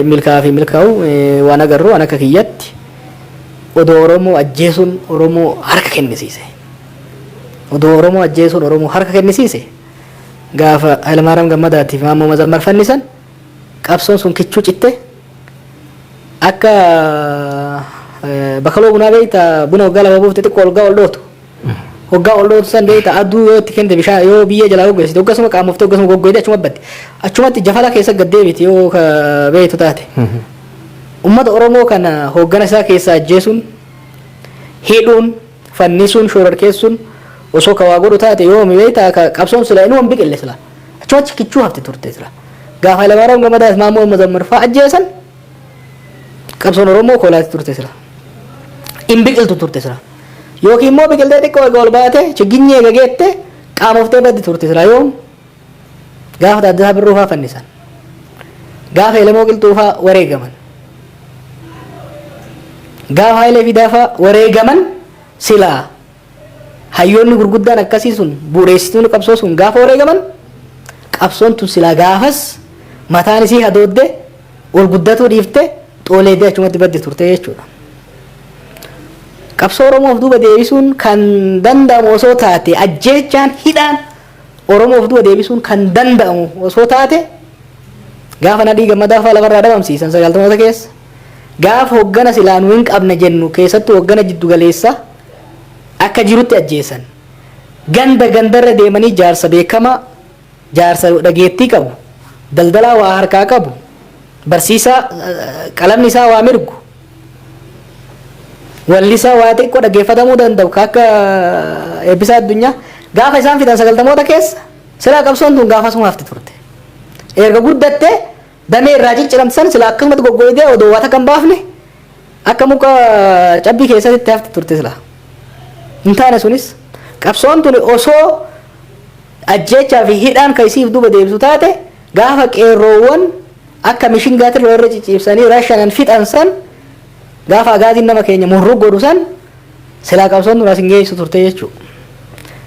milkaa'aa fi milkaa'u waan agarru. Waan akka kiyyatti odoo Oromoo ajjeesuun Oromoo harka kennisiise. Odoo Oromoo ajjeesuun Oromoo harka kennisiise, gaafa Hayilamaariyaam Gammadaatiif Maammoo Mazammar fannisan qabsoon sun kichuu citte. Akka bakaloo bunaa beekta, buna waggaa 2 buufte xiqqoo waggaa ol dhootu. Waggaa ol dhootu san beekta, aduu yoo itti kennite, bishaan yoo biyyee jalaa goggogsite, hoggasuma qaamoftee hoggasuma goggoyte achuma baddi. Achumatti jafala keessa gad deebiti yoo beektu taate. Uummata Oromoo kana hooggana isaa keessaa ajjeesuun, hidhuun, fannisuun, shororkeessuun osoo ka waa godhu taate yoomi beektaa ka qabsoon sila inuma hin biqille sila. Achumatti kichuu hafte turte sila. Gaafa Hayilamaariyaam Gammadaas Maammoo Mazammar fa'aa ajjeesan Qabsoon Oromoo koolaatti turte sila. Hin biqiltu turte sila. Yookiin immoo biqiltee xiqqoo egaa ol baate, chigginyii eega geette, qaamoftee baddi turte sila. Yoom? Gaafa Taaddasaa Birruu fa'aa fannisan. Gaafa Elemoo Qilxuu fa'aa wareegaman. Gaafa Hayilee Fidaa fa'aa wareegaman, silaa hayyoonni gurguddaan akkasii sun, bu'uureessitoonni qabsoo sun gaafa wareegaman, qabsoon tun silaa gaafas mataan isii hadoodde ol guddatuu dhiifte xooleedee achumatti baddi turte jechuudha. Qabsoo Oromoof duuba deebisuun kan danda'amu osoo taate, ajjeechaan hidhaan Oromoof duuba deebisuun kan danda'amu osoo taate, gaafa Nadhii Gammadaa fa'aa lafarraa dhabamsiisan 90moota keessa, gaafa hoggana silaa nu hin qabne jennu, keessattuu hoggana jiddu galeessa akka jirutti ajjeesan, ganda gandarra deemanii jaarsa beekamaa, jaarsa dhageettii qabu, daldalaa waa harkaa qabu, barsiisaa qalamni isaa waa mirgu, wallisaa waa xiqqoo dhaggeeffatamuu danda'u ka akka Eebbisaa Addunyaa gaafa isaan fidan 90moota keessa, silaa qabsoon tun gaafa suma hafti turte. Erga guddattee damee irraa cicciramsan silaa akkasumatti goggoydee odoo waa takka hin baafne akka muka cabbii keessatti hafti turte silaa. Hin taane sunis. Qabsoon tun osoo ajjeechaa fi hidhaan kan isiif duuba deebisu taate, gaafa qeerroowwan akka mishingaatirra warra cicciibsanii rashanan fixan san, gaafa agaaziin nama keenya murruu godhu san, silaa qabsoon tun as hin geessu turte jechuudha.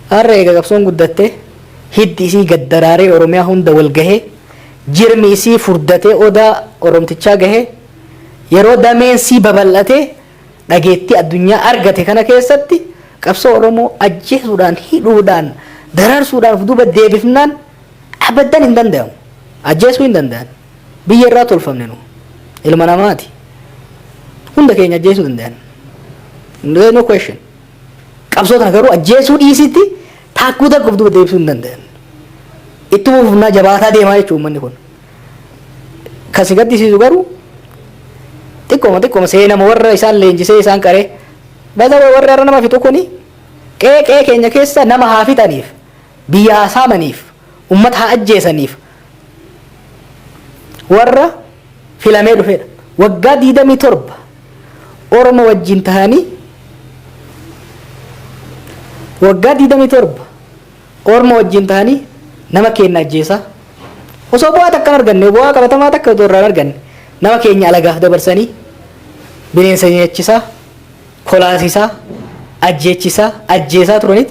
Har'a eega qabsoon guddatte, hiddi isii gad daraaree Oromiyaa hunda wal gahee, jirmi isii furdatee odaa Oromtichaa gahee, yeroo dameen sii babal'atee dhageettii addunyaa argate kana keessatti, qabsoo Oromoo ajjeesuudhaan, hidhuudhaan, dararsuudhaan of duuba deebifnaan abaddan hin danda'amu. Ajjeesuu hin danda'an. Biyya irraa tolfamne nu. Ilma namaati. Hunda keenya ajjeesuu danda'an. There is no question. Qabsoo kana garuu ajjeesuu dhiisitti taakkuu takka of duuba deebisuu hin danda'an. Ittuma fufnaa jabaataa deemaa jechuudha uummanni kun. Kan si gaddisiisu garuu xiqqooma xiqqooma seenama warra isaan leenjisee isaan qaree. By the way, warri har'a nama fixu kuni qe'ee qe'ee keenya keessa nama haa fixaniif, biyya haa saamaniif, ummata haa ajjeesaniif warra filamee dhufedha. Waggaa 27 Oromoo wajjin tahanii, waggaa 27 Oromoo wajjin tahanii nama keenya ajjeesaa, osoo bu'aa takka hin arganne, bu'aa qabatamaa takka otoo irraa hin arganne, nama keenya alagaaf dabarsanii bineensa nyaachisaa, kolaasisaa, ajjeechisaa, ajjeesaa turanit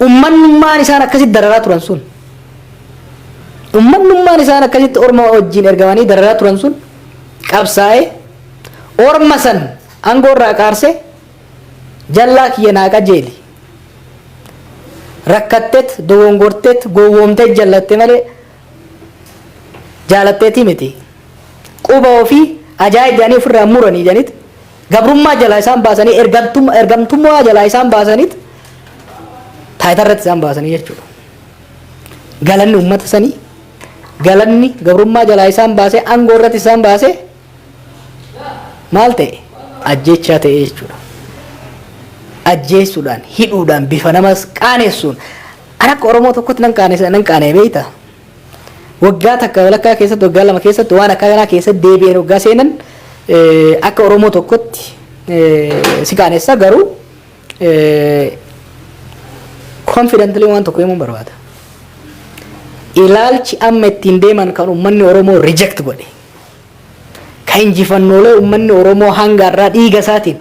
ummannummaan isaan akkasitti dararaa turan sun, ummannummaan isaan akkasitti orma wajjin ergamanii dararaa turan sun qabsaa'ee orma san aangoo irraa qaarsee, "Jallaa kiyya naa qajeeli, rakkattet, dogongortet, gowwoomtet jallatte malee jaalatteetii miti, quba ofii ajaa'ib jedhanii ofirraa muranii" jedhanit gabrummaa jalaa isaan baasanii, ergamtummaa jalaa isaan baasaniit taayitaa irratti isaan baasanii jechuudha. Galanni uummata sanii, galanni gabrummaa jalaa isaan baasee aangoo irratti isaan baasee maal ta'e? Ajjeechaa ta'e jechuudha. Ajjeessuudhaan, hidhuudhaan, bifa namas qaanessuun an akka Oromoo tokkotti nan qaanessa, nan qaanee beekta. Waggaa takka walakkaa keessatti, waggaa 2 keessatti waan akka kanaa keessatti deebi'een waggaa seenan akka Oromoo tokkotti si qaanessa. Garuu confidently waan tokko himuun barbaada. Ilaalchi amma ittiin deeman kan uummanni Oromoo reject godhe, kan injifannoolee uummanni Oromoo hanga irraa dhiiga isaatiin,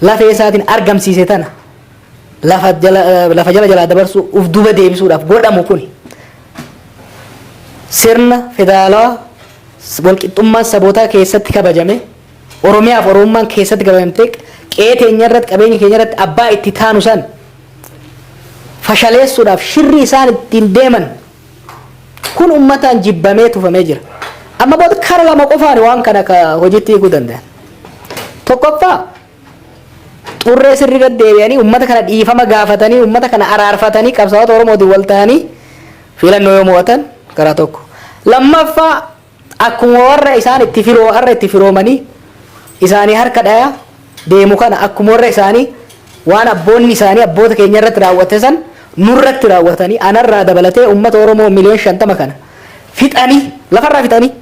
lafee isaatiin argamsiise tana lafa jala jalaa dabarsuu, uf duba deebisuudhaaf godhamu kuni, sirna federaalawaa walqixxummaan sabootaa keessatti kabajame, Oromiyaaf Oromummaan keessatti kabajamte, qe'ee teenya irratti, qabeenya keenya irratti abbaa itti taanu san fashaleessuudhaaf shirri isaan ittiin deeman kun ummataan jibbamee tufamee jira. Amma booda kara lama qofaan waan kana ka hojiitti hiikuu danda'an. Tokkoffaa, xurree sirrii irratti deebi'anii ummata kana dhiifama gaafatanii, ummata kana araarfatanii, qabsaa'ota Oromootiin wal ta'anii filannoo yoo mo'atan karaa tokko. Lammaffaa, akkuma warra isaan itti firoo har'a itti firoomanii isaanii harka dhaya deemu kana, akkuma warra isaanii waan abboonni isaanii abboota keenya irratti raawwate san nurratti raawwatanii, anarraa dabalatee ummata Oromoo miliyoon 50 kana fixanii, lafarraa fixanii.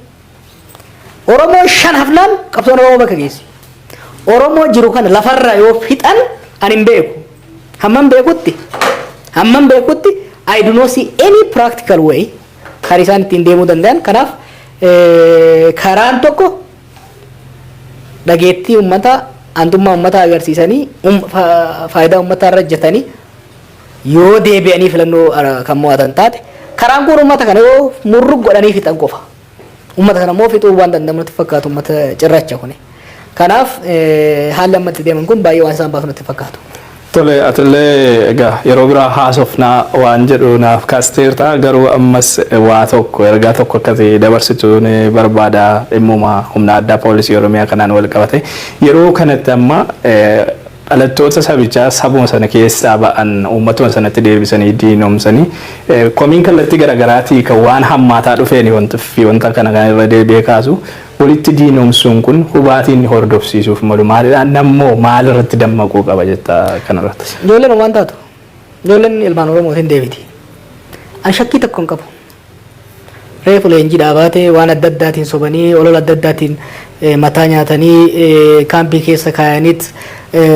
Oromoo shan hafnaan qabsoon Oromoo bakka geessi. Oromoo jiru kana lafarra yoo fixan ani hin beeku. Hammam beekutti I do not see any practical way kan isaan ittiin deemuu danda'an. Kanaaf karaan tokko dhageettii uummataa, aantummaa uummataa agarsiisanii, faayidaa uummataa irra hojjetanii yoo deebi'anii filannoo kan mo'atan taate, karaan kun uummata kana yoo murrug godhanii fixan qofa. Uummata kana immoo fixuu waan danda'amu natti fakkaatu, uummata cirracha kuni. Kanaaf haalli amma itti deeman kun baay'ee waan isaan baasu natti fakkaatu. Tole, atillee egaa yeroo biraa haasofnaa waan jedhu naaf kaasteerta. Garuu ammas waa tokko, ergaa tokko akkati dabarsitu ni barbaada. Dhimmuma humna addaa poolisii Oromiyaa kanaan wal qabate, yeroo kanatti amma dhalattoota sabichaa sabuma sana keessaa ba'an uummatuma sanatti deebisanii diinomsanii, komiin kallattii garaagaraatii kan waan hammaataa dhufeen wanta fi wanta kana kan irra deebi'ee kaasu, walitti diinomsuun kun hubaatiin inni hordofsiisuuf malu maalidha? Nammoo maal irratti dammaquu qaba jetta kanarratti? Ijoolleen waan taatu, ijoolleen ilmaan Oromootiin deebiti. An shakkii tokko hin qabu. Reefu leenjii dhaabaatee waan adda addaatiin sobanii, olola adda addaatiin mataa nyaatanii, kaampii keessa kaayaniit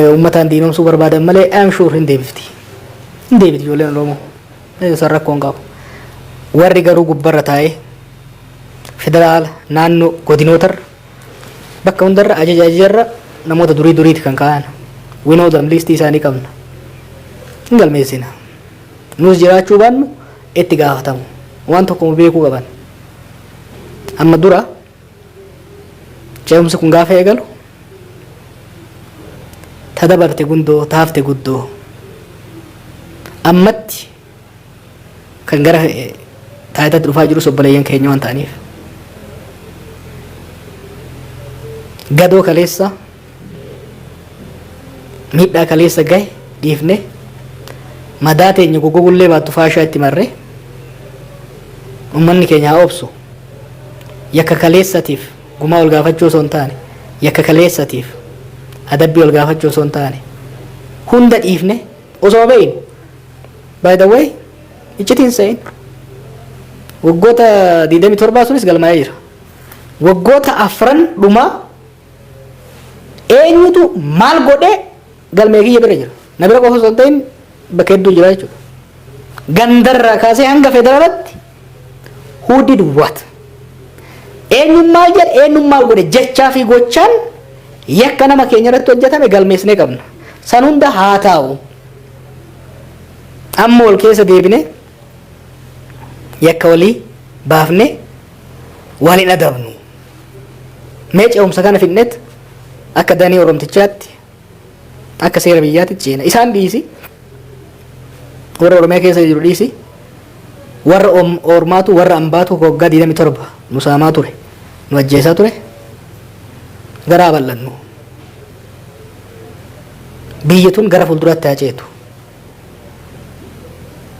uummataan diinomsuu barbaadan malee, I am sure hin deebifti. Hin deebiti ijoolleen Oromoo. San rakkoo hin qabu. Warri garuu gubbarra taa'ee federaala, naannoo, godinootarra, bakka hundarra ajaja ajajarra namoota durii duriiti kan kaa'an. We know them, listii isaanii qabna. Hin galmeessina. Nus jiraachuu baannu itti gaafatamu. Waan tokko beekuu qaban. Amma dura ce'umsi kun gaafa eegalu, ta dabarte gundoo taafte guddoo, ammatti kan gara taayitaatti dhufaa jirus obboleeyyan keenya waan ta'aniif, gadoo kaleessa, miidhaa kaleessa gahe dhiifne, madaa teenya goggogullee baattu faashaa itti marree, ummanni keenya haa obsu. Yakka kaleessatiif gumaa ol gaafachuu osoo hin taane, yakka kaleessatiif adabbii ol gaafachuu osoo hin taane, hunda dhiifne osoo beeynu. By the way, iccitiin sa'in waggoota 27 sunis galmaa'ee jira. Waggoota afran dhumaa eenyutu maal godhee galmee kiyya bira jira. Na bira qofa osoo hin ta'in bakka hedduu jira jechuudha. Gandarraa kaasee hanga federaalatti, who did what, eenyuun maal jedhe, eenyuun maal godhe, jechaa fi gochaan yakka nama keenya irratti hojjetame galmeessinee qabna. San hunda haa taa'u. Amma ol keessa deebine yakka walii baafne waan hin adabnu. Mee ce'umsa kana fidnet akka danii Oromtichaatti, akka seera biyyaatti ceena. Isaan dhiisi, warra Oromiyaa keessa jiru dhiisi, warra ormaatu, warra ambaatu waggaa 27 nu saamaa ture, nu ajjeesaa ture, garaa bal'annu. Biyyi tun gara fuulduraatti haa ceetu.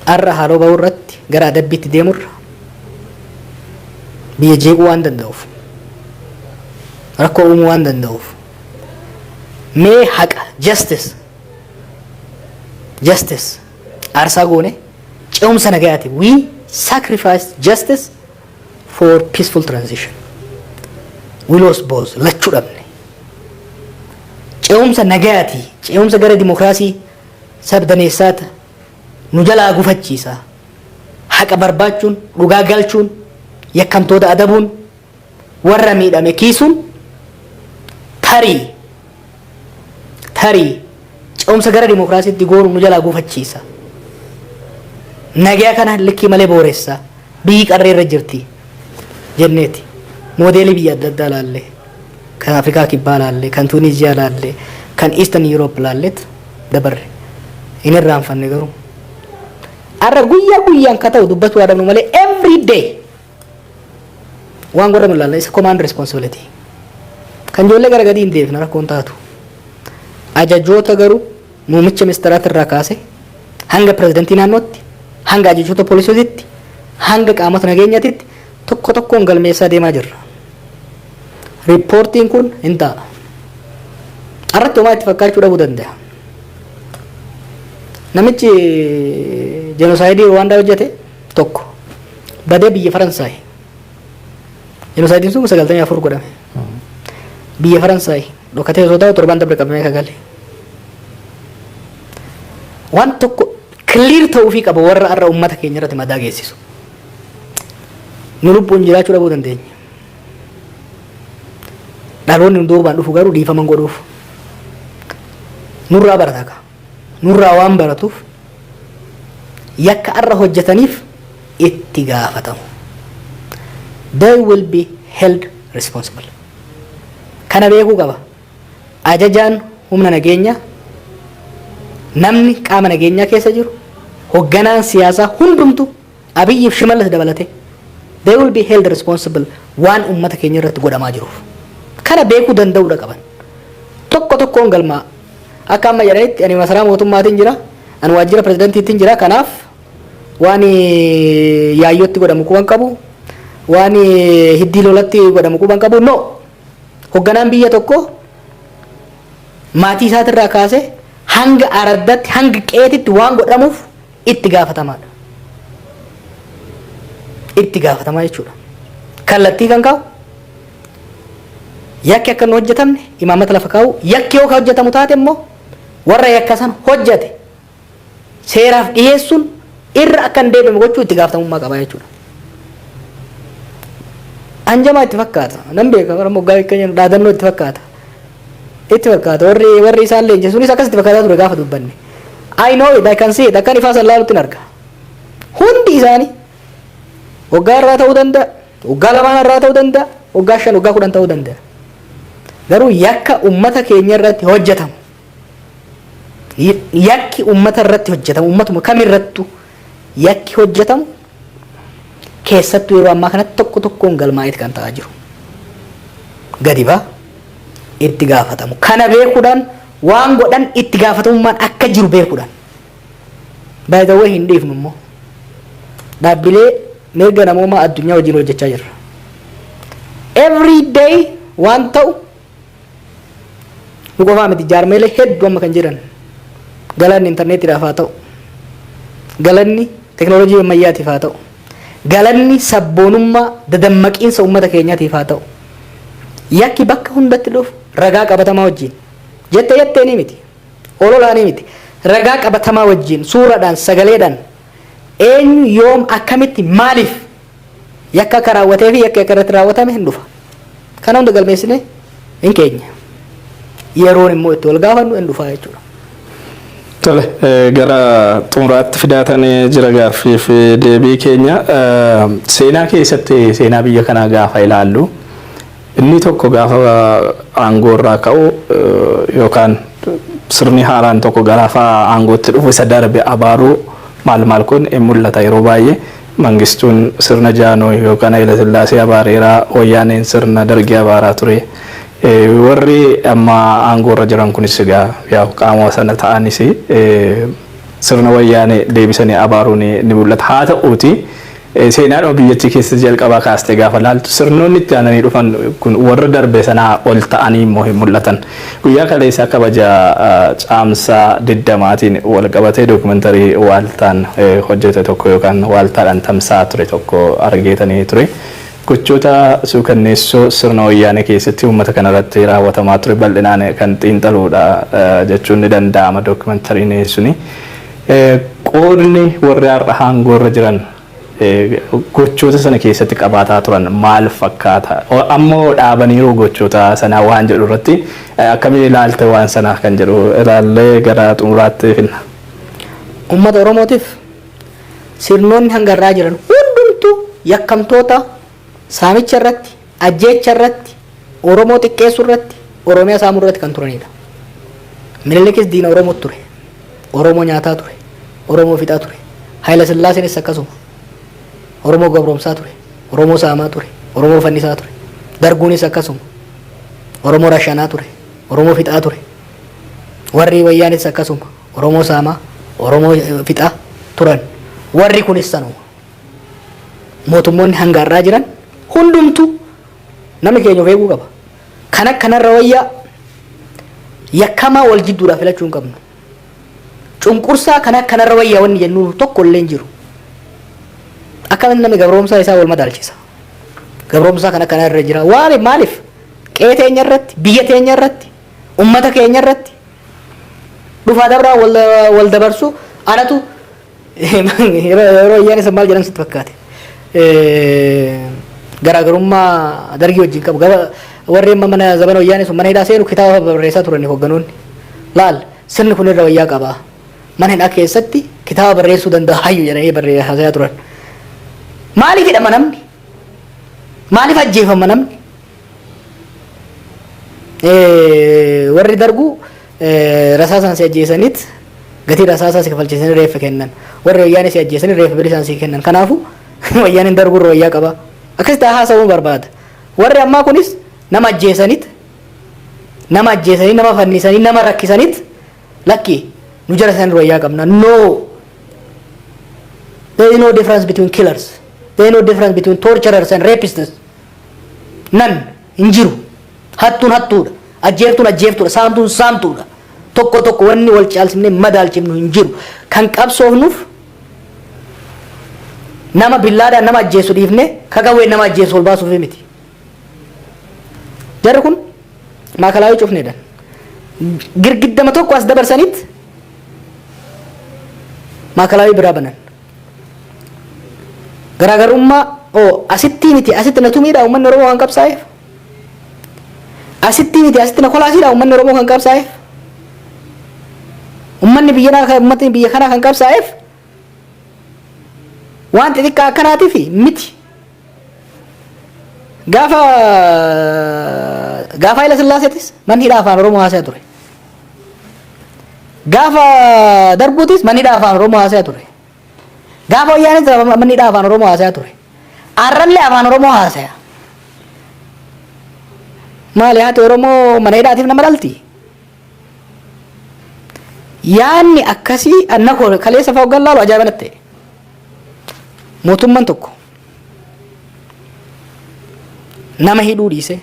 Arra haaloo bahuu irratti gara adabbiitti deemurra biyya jeequu waan danda'uuf, rakkoo uumuu waan danda'uuf, mee haqa, justice aarsaa goone ce'umsa nagayaati. We sacrifice justice for peaceful transition. We lost both, lachuu dhabne. Ce'umsa nagayaati, ce'umsa gara dimokiraasii sabdaneessaata nu jalaa gufachiisa. Haqa barbaachuun, dhugaa galchuun, yakkamtoota adabuun, warra miidhame kiisuun tarii ce'umsa gara dimokiraasiitti goonu nu jalaa gufachiisa. Nagaa kana likkii malee booressa, biyyi qarree irra jirti jenneeti. Moodeelii biyya adda addaa laallee, kan Afrikaa Kibbaa laallee, kan Tuuniziyaa laallee, kan Eastern Europe laalleet dabarre. Hin irraanfanne garuu. Har'a guyyaa guyyaan ka ta'u dubbachuu yaadamnu malee, every day waan godhamu ilaalla, isa command responsibility. Kan ijoollee gara gadii hin deebifne rakkoon taatu. Ajajoota garuu muummicha ministeeraati irraa kaase hanga pirezidantii naannootti, hanga ajajoota poolisiitti, hanga qaamota nageenyaatitti tokko tokkoon galmeessaa deemaa jirra. Riippoortiin kun hin ta'a. Irratti homaa itti fakkaachuu dhabuu danda'a. Namichi jenosaayidii Ruwaandaa hojjete tokko badee biyya Faransaay. Jenoosaayidiin sun 94 godhame. Biyya Faransaay dhokatee osoo ta'u torban dabre qabamee kagale. Waan tokko clear ta'uufii qaba warra har'a uummata keenya irratti madaa geessisu. Nu lubbuun jiraachuu dhabuu dandeenya. Dhaloonni nu duubaan dhufu garuu dhiifama godhuuf. Nurraa barata ka. Nurraa waan baratuuf yakka har'a hojjetaniif itti gaafatamu. They will be held responsible. Kana beekuu qaba. Ajajaan humna nageenyaa, namni qaama nageenyaa keessa jiru, hogganaan siyaasaa hundumtu, Abiyyiif Shimallis dabalate, they will be held responsible waan uummata keenya irratti godhamaa jiruuf. Kana beekuu danda'uudha qaban. Tokko tokkoon galmaa. Akka amma jedhanitti ani masaraa mootummaatiin jira, ani waajjira pirezidantiitiin jira, kanaaf waan Yaayyootti godhamu quban qabu, waan Hiddii Lolatti godhamu quban qabu. No. Hogganaan biyya tokko maatii isaatirraa kaasee hanga araddaatti, hanga qeetitti waan godhamuuf itti gaafatamaadha. Itti gaafatamaa jechuudha. Kallattii kan kaa'u, yakki akka hin hojjetamne imaammata lafa kaa'u, yakki yoo ka hojjetamu taate immoo warra yakka san hojjete seeraaf dhiyeessuun irra akka hin deebine gochuu itti gaafatamummaa qaba jechuudha. Anjamaa itti fakkaata. Nan beeka, bara moggaa keenya dhaadannoo itti fakkaata. Itti fakkaata. Warri isaan leenjise sunis akkas itti fakkaataa ture gaafa dubbanne. I know it, I can see it. Akkan ifaa san laalutti hin arga. Hundi isaanii waggaa irraa ta'uu danda'a, waggaa lamaan irraa ta'uu danda'a, waggaa 5, waggaa 10 ta'uu danda'a. Garuu yakka ummata keenya irratti hojjetamu, yakki ummata irratti hojjetamu, ummatuma kamirrattu yakki hojjetamu, keessattuu yeroo ammaa kanatti tokko tokkoon galmaa'eet kan ta'aa jiru. Gadi baa itti gaafatamu. Kana beekuudhaan, waan godhan itti gaafatamummaan akka jiru beekuudhaan. By the way, hin dhiifnu immoo. Dhaabbilee mirga namoomaa addunyaa wajjin hojjechaa jirra. Every day waan ta'u nu qofaa miti, jaarmeelee hedduu amma kan jiran, galanni intarneetiidhaaf haa ta'u, galanni teknoolojii ammayyaatiif haa ta'u, galanni sabboonummaa dadammaqiinsa uummata keenyaatiif haa ta'u, yakki bakka hundatti dhufu ragaa qabatamaa wajjin, jette jettee ni miti, ololaa ni miti, ragaa qabatamaa wajjin, suuraadhaan, sagaleedhaan, eenyu, yoom, akkamitti, maaliif yakka akka raawwatee fi yakka akka irratti raawwatame hin dhufa. Kana hunda galmeessine hin keenya. Yeroon immoo itti wal gaafannu hin dhufa jechuudha. Tole, gara xumuraatti fidaatanii jira gaaffii fi deebii keenya. Seenaa keessatti, seenaa biyya kanaa gaafa ilaallu, inni tokko gaafa aangoo irraa ka'u yookaan sirni haaraan tokko gaafa aangootti dhufu isa darbe abaaruu maal maal kun hin mul'ata yeroo baay'ee. Mangistuun sirna Jaanoo yookaan Haayila Sillaasee abaareeraa, Wayyaaneen sirna Dargii abaaraa ture. Warri amma aangoo irra jiran kunis egaa yaa qaama sana ta'anis sirna Wayyaanee deebisanii abaaruun ni mul'ata. Haa ta'uuti, seenaadhuma biyyattii keessatti jalqabaa kaastee gaafa laaltu, sirnoonni itti aananii dhufan kun warra darbe sanaa ol ta'anii immoo hin mul'atan. Guyyaa kaleessaa kabaja Caamsaa 20n wal qabatee dookumentarii Waaltaan hojjete tokko yookaan Waaltaadhaan tamsa'aa ture tokko argeetanii ture. Gochoota suukanneessoo sirna Wayyaanee keessatti uummata kanarratti raawwatamaa ture bal'inaan kan xiinxaluudha jechuun ni danda'ama dookumentariin suni. Qoodni warri har'a aangoo irra jiran gochoota sana keessatti qabaataa turan maal fakkaata? Ammoo dhaabaniiru gochoota sanaa waan jedhu irratti akkamiin ilaalte waan sanaa kan jedhu ilaallee gara xumuraatti finna. Uummata Oromootiif sirnoonni hanga irraa jiran hundumtuu yakkamtoota saamicha irratti, ajjeecha irratti, Oromoo xiqqeessuu irratti, Oromiyaa saamuu irratti kan turanidha. Minilikis diina Oromoo ture. Oromoo nyaataa ture. Oromoo fixaa ture. Haayila Sillaaseenis akkasuma. Oromoo gabroomsaa ture. Oromoo saamaa ture. Oromoo fannisaa ture. Darguunis akkasuma. Oromoo rashanaa ture. Oromoo fixaa ture. Warri Wayyaanis akkasuma. Oromoo saamaa, Oromoo fixaa turan. Warri kunis sanuma. Mootummoonni hanga har'aa jiran hundumtuu namni keenya of eeguu qaba. Kan akkanarra wayyaa yakkamaa wal jidduudhaa filachuu hin qabnu. Cunqursaa kan akkanarra wayyaa wanni jennu tokko illee hin jiru. Akkamitti namni gabroomsaa isaa wal madaalchisa? Gabroomsaa kan akkanarra jira. Waaliif maaliif? Qe'ee teenya irratti, biyya teenya irratti, ummata keenya irratti dhufaa dabraa wal dabarsu. Anatu yeroo ayyaan isa maal jedhan sitti fakkaate? Garaagarummaa Dargii wajjin qabu, warri amma mana zabana wayyaanee sun mana hidhaa seenu kitaaba barreessaa turan hogganoonni. Laal, sirni kun irra wayyaa qaba. Mana hidhaa keessatti kitaaba barreessuu danda'a hayyu jedhanii barreessaa turan. Maaliif hidhama namni? Maaliif ajjeefama namni? Warri Darguu rasaasaan si ajjeesaniit gatii rasaasaa si kafalchiisanii reeffa kennan. Warri wayyaanee si ajjeesanii reeffa bilisaan si kennan. Kanaafuu wayyaaneen Darguu irra wayyaa qaba. Akkasitti haasa'uu barbaada. Warri ammaa kunis nama ajjeesaniit, nama ajjeesanii, nama fannisanii, nama rakkisaniit, lakki, nu jara san irra wayyaa qabna. No! There is no difference between killers. There is no difference between torturers and rapists. None. Hin jiru. Hattuun hattuudha. Ajjeeftuun ajjeeftuudha. Saamtuun saamtuudha. Tokko tokko wanni wal caalchifnee madaalchifnu hin jiru. Kan qabsoofnuuf nama billaadhaan nama ajjeesu dhiifne kakawween nama ajjeesu ol baasuuf miti. Jarri kun maakalaayii cufneedhaan. Girgiddama tokko as dabarsaniit maakalaayii biraa banan. Garaagarummaa oo asitti miti, asitti na tumiidha uummanni Oromoo kan qabsaa'eef. Asitti miti, asitti na kolaasiidha uummanni Oromoo kan qabsaa'eef. Uummanni biyya kanaa kan qabsaa'eef waan xixiqqaa akkanaatiif miti. Gaafa Haila Sillaaseetis manni hidhaa afaan Oromoo haasa'aa ture. Gaafa Darguutis manni hidhaa afaan Oromoo haasa'aa ture. Gaafa Wayyaanis manni hidhaa afaan Oromoo haasa'aa ture. Arrallee afaan Oromoo haasaya. Maali, haati Oromoo mana hidhaatiif nama dhalti? Yaanni akkasii anna kaleessa fa'aa hoggan laalu ajaa'iba natti ta'e. Mootummaan tokko nama hidhuu dhiisee,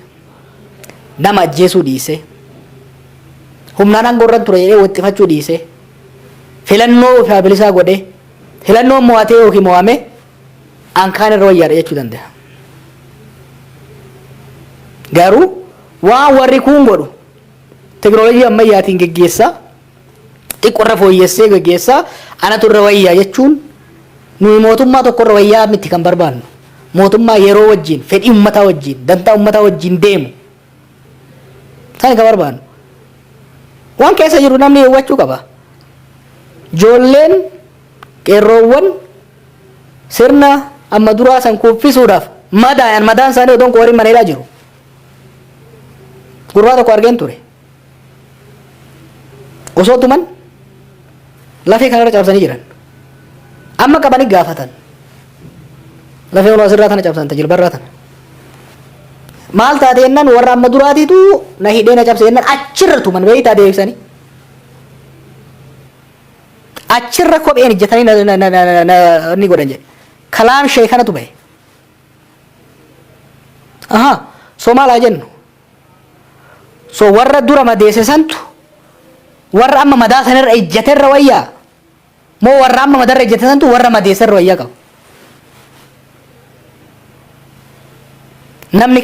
nama ajjeesuu dhiisee, humnaan aangoo irra ture jedhee wixxifachuu dhiisee, filannoo ofii bilisaa godhee, filannoo mo'atee yookiin mo'amee ankaan irra wayyaadha jechuu danda'a. Garuu waan warri kun godhu teknoolojii ammayyaatiin geggeessaa, xiqqoo irra fooyyessee geggeessaa, anatu irra wayyaa jechuun, nuyi mootummaa tokko irra wayyaa miti kan barbaannu. Mootummaa yeroo wajjin, fedhii uummataa wajjin, dantaa uummataa wajjin deemu. Sani kan barbaannu. Waan keessa jiru namni hubachuu qaba. Ijoolleen qeerroowwan sirna amma duraa san kuffisuudhaaf madaayan, madaan isaanii odoon qooriin mana hidhaa jiru. Gurbaa tokko argeen ture. Osoo tuman lafee kanarra cabsanii jiran. Amma qabanii gaafatan. Lafee ol asirraa tana cabsan, tajilbarraa tana. Maal taate jennaan, warra amma duraatiitu na hidhee na cabse jennaan, achirra tuman beeytaa deebisanii. Achirra kopheen ijjatanii na na na na ni godhan jedhe. Kalaam shee kanatu bahe. Aha, so maal haa jennu? So warra dura madeesse santu warra amma madaa sanirra ijjaterra wayyaa? Moo warra amma madarra ijjate santu warra madeesserra wayyaa qaba? Namni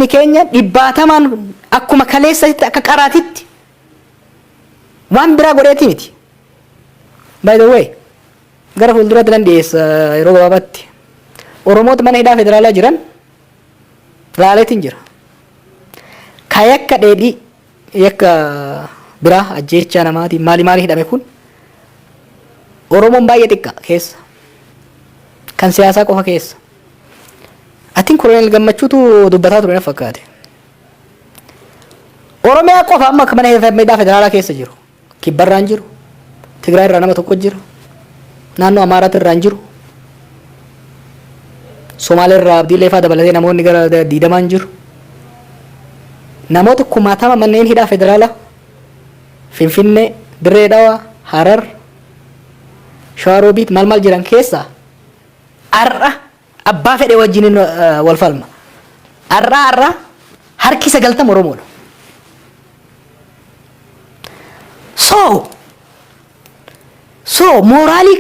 keenya dhibbaatamaan akkuma kaleessatti akka qaraatitti waan biraa godheeti miti. By the way, gara fuulduratti nan dhiyeessa yeroo gabaabaatti. Oromoota mana hidhaa federaalaa jiran laaleetiin jira. Ka yakka dheedhii, yakka biraa, ajjeechaa namaatiin maali maali hidhame kun Oromoon baay'ee xiqqa keessa. Kan siyaasaa qofa keessa. Atiin Koloneel Gammachuutu dubbataa ture na fakkaate. Oromiyaa qofa amma akka mana hidhaa federaalaa keessa jiru. Kibbarraan jiru. Tigraay irraa nama tokko jira. Naannoo Amaaraatti irraa hin jiru. Somaalee irraa Abdiilee fa'aa dabalatee namoonni gara 20n jiru. Namoota kumaatama manneen hidhaa federaalaa Finfinnee, Dirree Dhawaa, Harar, Shawaroobiit maal maal jiran keessaa har'a abbaa fedhe wajjin wal falma. Har'a harki 90 Oromoodha. So mooraalii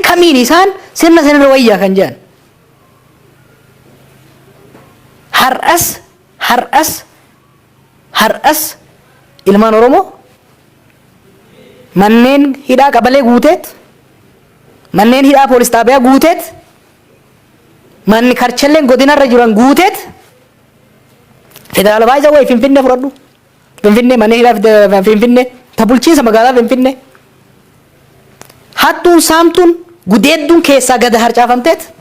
kamiin isaan sirna sanirra wayyaa kan jedhan? Har'as, har'as, har'as ilmaan Oromoo manneen hidhaa qabalee guuteet, manneen hidhaa poolis xaabiyaa guuteet, manni karchalleen godinarra jiran guuteet, federaala baay'isa wayi Finfinnee fudhadhu. Finfinnee, manneen hidhaa Finfinnee, ta bulchiinsa magaalaa Finfinnee. Hattuun, saamtuun, gudeedduun keessaa gad harcaafamteet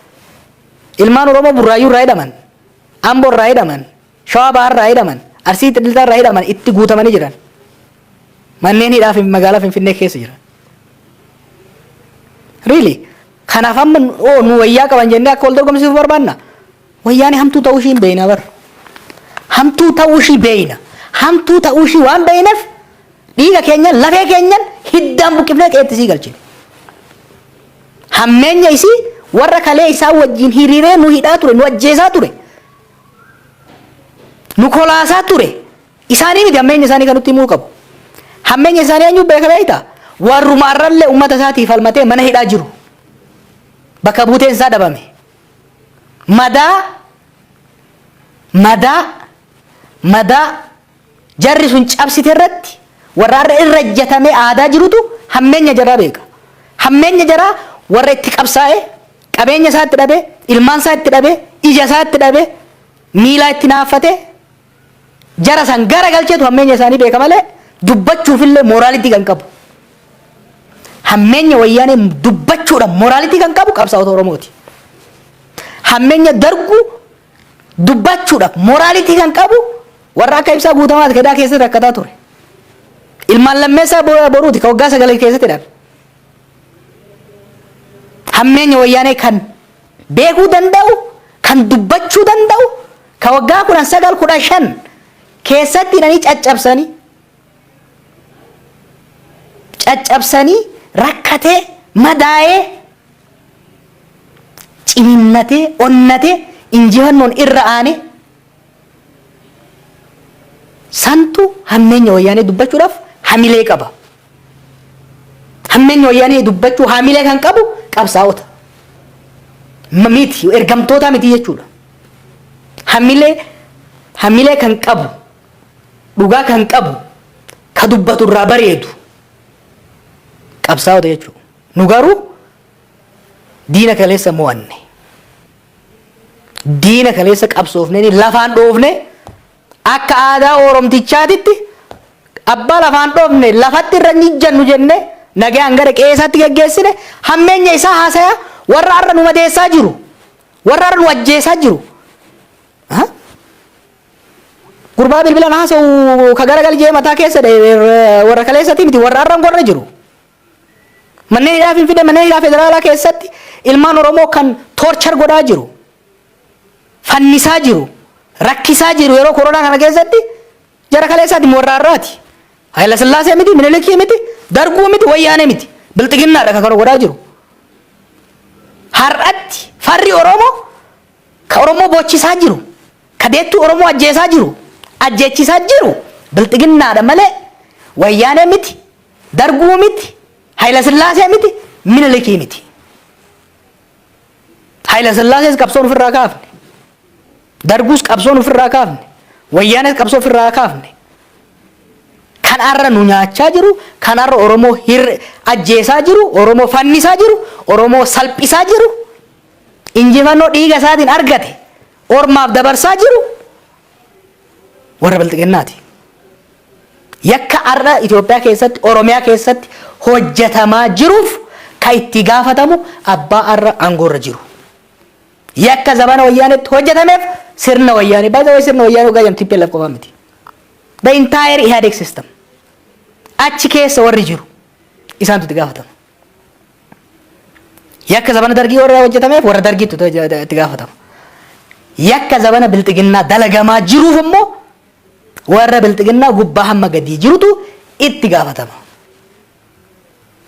ilmaan Oromoo Burraayyuu irraa hidhaman, Amboo irraa hidhaman, Shawaa Bahaa irraa hidhaman, Arsii Lixaa irraa hidhaman itti guutamanii jiran. Manneen hidhaa magaalaa Finfinnee keessa jiran. Really? Kanaaf amma nu wayyaa qaban jennee akka wal dorgomsiisuuf barbaanna. Wayyaani hamtuu ta'uu ishii hin beekna bar. Hamtuu ta'uu ishii beekna. Hamtuu ta'uu ishii waan beekneef dhiiga keenyan, lafee keenyan hiddaan buqqifnee qe'eetti isii galchine. Hammeenya isii warra kalee isaa wajjin hiriiree nu hidhaa ture, nu ajjeesaa ture, nu kolaasaa ture. Isaanii miti hammeenya isaanii kan nutti himuu qabu. Hammeenya isaanii eenyu beeka beektaa? Warruma arrallee uummata isaatiif falmatee mana hidhaa jiru. Bakka buuteen isaa dhabame. Madaa, madaa, madaa jarri sun cabsite irratti warra har'a irra ejjatamee aadaa jirutu hammeenya jaraa beeka. Hammeenya jaraa warra itti qabsaa'e, qabeenya isaa itti dhabe, ilmaan isaa itti dhabe, ija isaa itti dhabe, miilaa itti naaffate, jara san gara galcheetu hammeenya isaanii beeka malee dubbachuufillee morality kan qabu. Hammeenya Wayyaanee dubbachuudhaan morality kan qabu qabsaa'ota Oromooti. Hammeenya Darguu dubbachuudhaaf morality kan qabu warra akka Ibsaa Guutamaati gadaa keessatti rakkataa ture. Ilmaan Lammeessaa Boruuti kan waggaa 9 keessatti hidhame. Hammeenya Wayyaanee kan beekuu danda'u, kan dubbachuu danda'u, kan waggaa 19, 15 keessatti hidhanii caccabsanii caccabsanii rakkatee, madaa'ee, ciniinnatee, onnatee, injifannoon irra aane santu hammeenya Wayyaanee dubbachuudhaaf hamilee qaba. Hammeenya Wayyaanee dubbachuu hamilee kan qabu qabsaa'ota. Miti, ergamtoota miti jechuudha. Hamilee kan qabu, dhugaa kan qabu, ka dubbatu irraa bareedu qabsaa'ota jechuudha. Nu garuu diina kaleessa mo'anne. Diina kaleessa qabsoofnee lafaan dhoofne, akka aadaa Oromtichaatitti abbaa lafaan dhoofne lafatti irra ijjannu jenne nagaan gara qe'eessaatti geggeessine. Hammeenya isaa haasaya warra har'a nu madeessaa jiru, warra har'a nu ajjeesaa jiru. Gurbaa bilbilaan haasa'u ka garagal jee mataa keessa warra kaleessati miti, warra har'aan gorra jiru. Manneen hidhaa Finfinnee, manneen hidhaa federaalaa keessatti ilmaan Oromoo kan torture godhaa jiru, fannisaa jiru, rakkisaa jiru yeroo koronaa kana keessatti jara kaleessaati, warra har'aati. Hayila Sillaasee miti, Minilikii miti, Darguu miti, Wayyaanee miti. Bilxiginnaadha kan kana godhaa jiru. Har'atti farri Oromoo ka Oromoo boochisaa jiru, ka deettuu Oromoo ajjeesaa jiru, ajjeechisaa jiru Bilxiginnaadha malee Wayyaanee miti, Darguu miti, Hayila Sillaasee miti, Minilikii miti. Hayila Sillaasees qabsoon ofirraa kaafne. Darguus qabsoon ofirraa kaafne. Wayyaanees qabsoo ofirraa kaafne. Kan har'a nu nyaachaa jiru, kan har'a Oromoo ajjeesaa jiru, Oromoo fannisaa jiru, Oromoo salphisaa jiru, injifannoo dhiiga isaatiin argate ormaaf dabarsaa jiru warra Bilxiginnaati. Yakka har'a Itoophiyaa keessatti, Oromiyaa keessatti hojjetamaa jiruuf kan itti gaafatamu abbaa har'a aangoorra jiru. Yakka zamana Wayyaanetti hojjetameef sirna Wayyaanee, baay'ee sirna Wayyaanee hoggaa jedhamu TPLF qofaa miti. The entire Ihadeg system. Achi keessa warri jiru isaantu itti gaafatama. Yakka zamana Dargii warra hojjetameef warra Dargiitu itti gaafatama. Yakka zamana Bilxiginnaa dalagamaa jiruuf immoo warra Bilxiginnaa gubbaa hamma gadii jirutu itti gaafatama.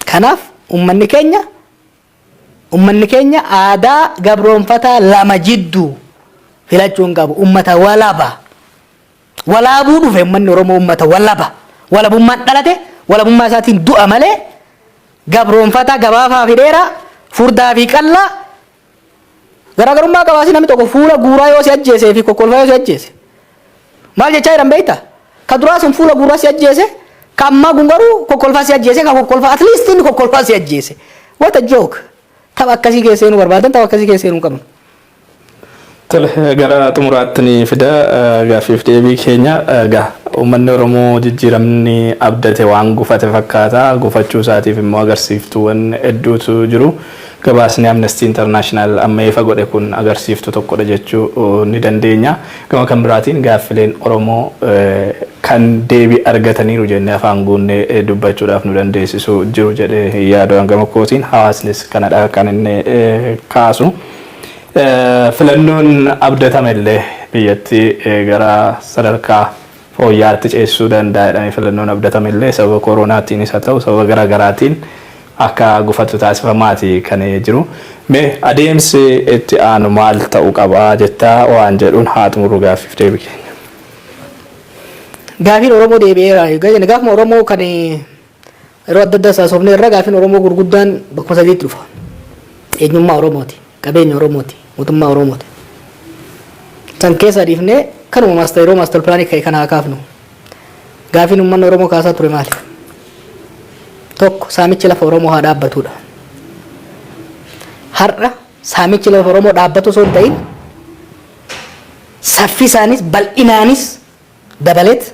Kanaaf uummanni keenya aadaa gabroonfataa lama jidduu filachuu hin qabu. Uummata walaba. Walaabuu dhufe uummanni Oromoo, uummata walaba. Walabummaan dhalate, walabummaa isaatiin du'a malee gabroonfataa gabaafaa fi dheeraa, furdaa fi qal'aa, Garaagarummaa qabaasi namni tokko fuula guuraa yoo si ajjeesee fi kokkolfaa yoo si ajjeese. Maal jechaa jiran beektaa? Ka duraa sun fuula guuraa si ajjeese, ka ammaa kun garuu kokkolfaa si ajjeese, ka kokkolfaa at least inni kokkolfaa si ajjeese. What a joke! Tapha akkasii keessa seenuu barbaadan, tapha akkasii keessa seenuu hin qabnu. Tole, gara xumuraatti ni fida gaaffiif deebii keenya. Egaa uummanni Oromoo jijjiiramni abdate waan gufate fakkaata. Gufachuu isaatiif immoo agarsiiftuuwwan hedduutu jiru. Gabaasni Amnesty International amma ifa godhe kun agarsiiftuu tokkodha jechuu ni dandeenya. Gama kan biraatiin gaaffileen Oromoo kan deebii argataniiru jennee afaan guunnee dubbachuudhaaf nu dandeessisu jiru jedhee hin yaadu gama kootiin, hawaasnis kanadha kan inni kaasu. Filannoon abdatame illee biyyatti gara sadarkaa fooyya'aatti ceesisuu danda'a jedhamee filannoon abdatame illee sababa kooronaatiinis haa ta'u sababa garaa garaatiin akka gufatu taasifamaati kan jiru. Mee adeemsi itti aanu maal ta'uu qaba jettaa waan jedhuun haa xumurru gaaffiif deebii keenya. Gaafiin Oromoo deebi'eera. Gaafuma Oromoo kan yeroo adda addaa saasofne irra gaafiin Oromoo gurguddaan bakkuma sadiitti dhufa. Eenyummaa Oromooti, qabeenya Oromooti, mootummaa Oromooti. San keessa dhiifnee kanuma master yeroo master planii ka'e kana haa kaafnu. Gaafiin uummanni Oromoo kaasaa ture maali? Tokko, saamichi lafa Oromoo haa dhaabbatudha. Har'a saamichi lafa Oromoo dhaabbatu osoo hin ta'in saffisaanis bal'inaanis dabaleet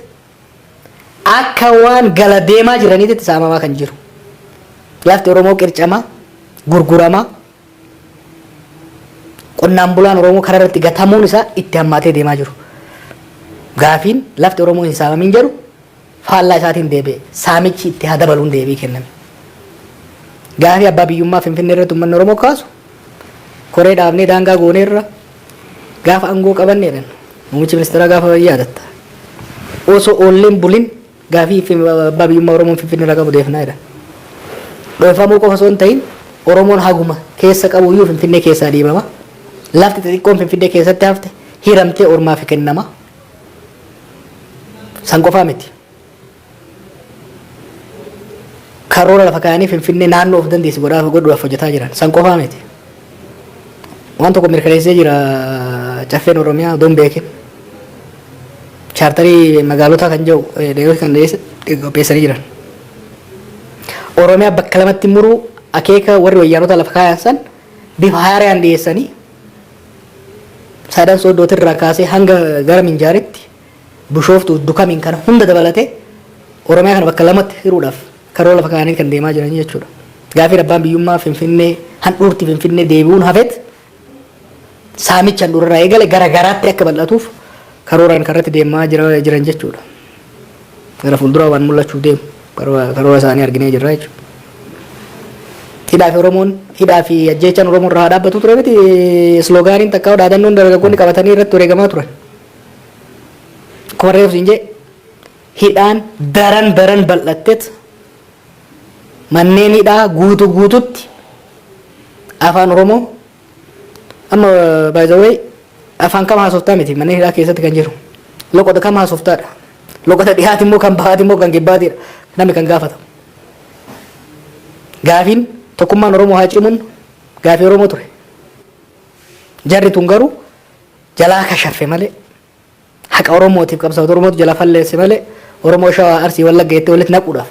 akka waan gala deemaa jiraniitti saamamaa kan jiru. Lafti Oromoo qircamaa, gurguramaa, qonnaan bulaan Oromoo karaa irratti gatamuun isaa itti hammaatee deemaa jiru. Gaafiin lafti Oromoo hin saamamin jedhu faallaa isaatiin deebi'e. Saamichi itti haa dabaluun deebii kenname. Gaafii abbaa biyyummaa Finfinnee irratti uummanni Oromoo kaasu koree dhaabnee daangaa gooneerra gaafa aangoo qabanne jedhan, muummichi ministeeraa gaafa yaadatta. Osoo oolleen bulin gaafii abbaa biyyummaa Oromoon Finfinnee irraa qabu deefnaa jedhan. Dhoofamuu qofa osoo hin ta'in Oromoon haguma keessa qabu iyyuu Finfinnee keessaa dhiibama. Lafti xixiqqoon Finfinnee keessatti hafte hiramtee ormaaf kennama. San qofaa miti. Karoora lafa kaa'anii Finfinnee naannoo of dandeessi godhaaf godhuudhaaf hojjetaa jiran. San qofaa miti. Waan tokko mirkaneessee jira caffeen Oromiyaa odoon beekin. Chaartarii magaalotaa kan jedhu dhiyoo kan qopheessanii jiran. Oromiyaa bakka lamatti muruu akeeka warri wayyaanota lafa kaayan san bifa haaraan dhiyeessanii sadan sooddootirraa kaasee hanga gara Minjaaritti, Bishooftuu, Dukamiin kana hunda dabalatee Oromiyaa kana bakka lamatti hiruudhaaf karoora lafa kaa'anii kan deemaa jiran jechuudha. Gaafii abbaan biyyummaa Finfinnee, handhuurti Finfinnee deebi'uun hafet saamicha handhuurarraa eegale gara garaatti akka bal'atuuf karooraan kan irratti deemaa jiran jechuudha. Gara fuulduraa waan mul'achuuf deemu karoora isaanii arginee jirra jechuudha. Hidhaa fi Oromoon hidhaa fi ajjeechaan Oromoo irraa haa dhaabbatu ture miti sloganiin takka dhaadannoon dargaggoonni qabatanii irratti wareegamaa turan. Akkuma reefu siin jedhe, hidhaan daran daran bal'atteet manneen hidhaa guutuu guututti afaan Oromoo amma, by the way, afaan kam haasoftaa miti manneen hidhaa keessatti kan jiru. Loqoda kam haasoftaadha. Loqoda dhiyaati immoo kan bahaati immoo kan kibbaatiidha. Namni kan gaafatamu. Gaafiin tokkummaan Oromoo haa cimuun gaafii Oromoo ture. Jarri tun garuu jalaa kashaffe malee, haqa Oromootiif qabsaa'ota Oromootu jala falleesse malee, Oromoo Shawaa, Arsii, Wallagga jettee walitti naquudhaaf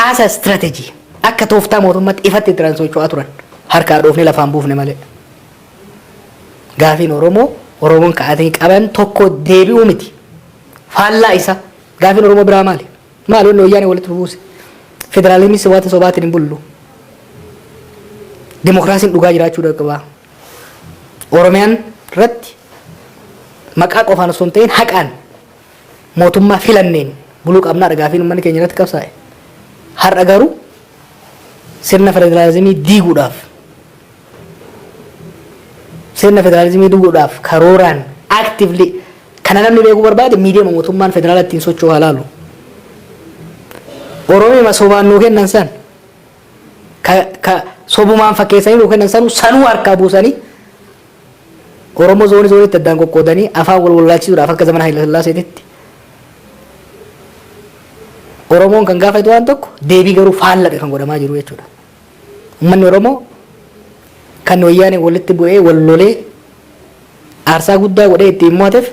as a strategy akka tooftaa mootummaatti ifatti itti socho'aa turan, harkaa dhoofne lafaan buufne malee. Gaafiin Oromoo Oromoon ka'atanii qaban tokko deebi'uu miti. Faallaa isa gaafiin Oromoo biraa maali? Maali wanni wayyaanee walitti buuse? Federaalizimiin waanta sobaatiin hin bullu. Dimokiraasiin dhugaa jiraachuu qaba. Oromiyaan irratti maqaa qofaan osoo hin ta'in haqaan mootummaa filanneen buluu qabnaadha gaafiin uummanni keenya irratti qabsaa'e. Har'a garuu sirna federaalizimii diiguudhaaf, sirna federaalizimii diiguudhaaf karooraan actively kana namni beekuu barbaade miidiyaa mootummaan federaala ittiin socho'u haa laalu. Oromiyaa sobaan nuu kennan san, ka sobumaan fakkeessanii nuu kennan sanuu sanuu harkaa buusanii Oromoo zoonii zooniitti addaan qoqqoodanii afaan wal wallaalchisuudhaaf akka zamana Haayila Sillaaseetitti Oromoon kan gaafatu waan tokko deebii garuu faalladha kan godhamaa jiru jechuudha. Uummanni Oromoo Kan Wayyaanee walitti bu'ee wal lolee aarsaa guddaa godhee ittiin mo'ateef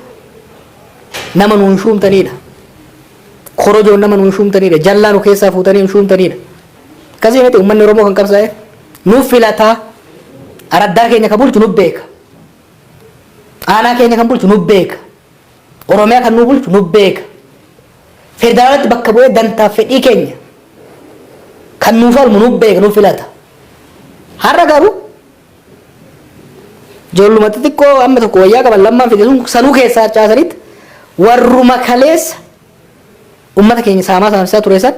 nama nuun shuumtaniidha. Korojoon nama nuun shuumtaniidha. Jallaa nu keessaa fuutanii nu shuumtaniidha. Akkasii miti? Uummanni Oromoo kan qabsaa'eef nuuf filataa, araddaa keenya kan bulchu nu beeka. Aanaa keenya kan bulchu nu beeka. Oromiyaa kan nu bulchu nu beeka. Federaalatti bakka bu'ee dantaaf fedhii keenya kan nuuf falmu nu beeka, nu filata. Har'a garuu ijoolluma xixiqqoo amma tokko wayyaa qaban lammaan fide sun sanuu keessaa caasanitti warruma kaleessa ummata keenya saamaa saamsisaa ture san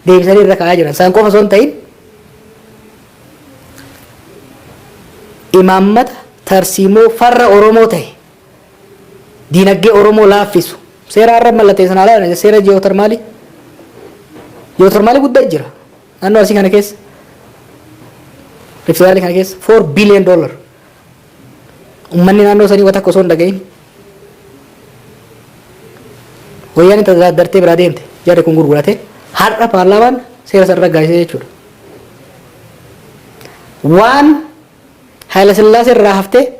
deebisanii irra kaa'aa jiran. Isaan qofa osoo hin ta'in, imaammata tarsiimoo farra Oromoo ta'e, diinagdee Oromoo laaffisu, seera har'a mallatteessan alaa, seera geothermal geothermal guddaa jira naannoo Arsii kana keessa, Rift Valley kana keessa, $4 billion. Uummanni naannoo sanii wata akka osoo hin dhagahin wayyaan dartee biraa deemte. Jarri kun gurgurate, har'a paarlaamaan seera sana raggaasisee jechuudha. Waan Haayila Sillaasee irraa haftee,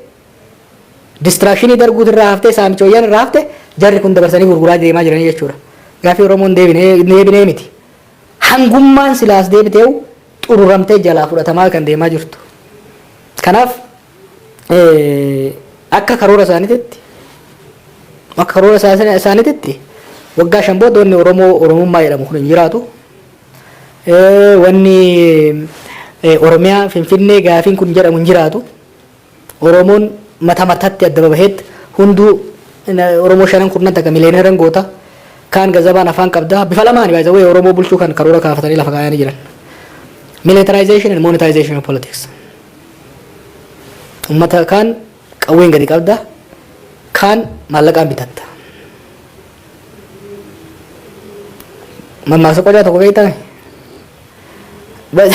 destruction Darguut irraa haftee, saamicha wayyaan irraa hafte, jarri kun dabarsanii gurguraa deemaa jiranii jechuudha. Gaafii Oromoon deebinee miti. Hangummaan silaas deebiteewu xururamtee jalaa fudhatamaa kan deemaa jirtu. Kanaaf akka karoora isaaniititti waggaa 5 booda wanni Oromoo Oromummaa jedhamu kun hin jiraatu. Wanni Oromiyaa Finfinnee gaafiin kun jedhamu hin jiraatu. Oromoon mata matatti adda babaheetti hunduu Oromoo shanan kurnan takka millionaire goota. Kaan gazabaan afaan qabda. Bifa lamaani baay'ee Oromoo bulchuu kan karoora kaafatanii lafa kaayanii jiran. Militarization and monetization of politics. Uummata kaan qawween gadi qabda. Kaan maallaqaan bitatta. Mammaaksa qocaa tokko beektaa? By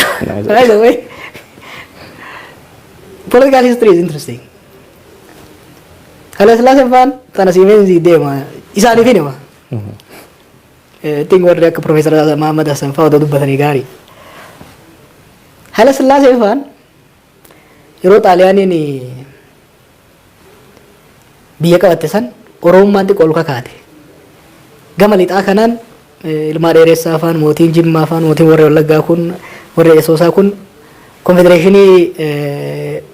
the way, political history is interesting. Haile Sillaaseen faan tana siimeen deema isaaniif hima. Ittiin warri akka Profeesar Mahammad Hassan fa'aa otoo dubbatanii gaarii. Haile Sillaaseen faan yeroo Xaaliyaaniin biyya qabatte san Oromummaan xiqqoo ol kakaate. Gama lixaa kanaan Ilmaa Dheeressaa faan, mootiin Jimmaa faan, mootiin warri Wallaggaa kun, warri Esoosaa kun confederation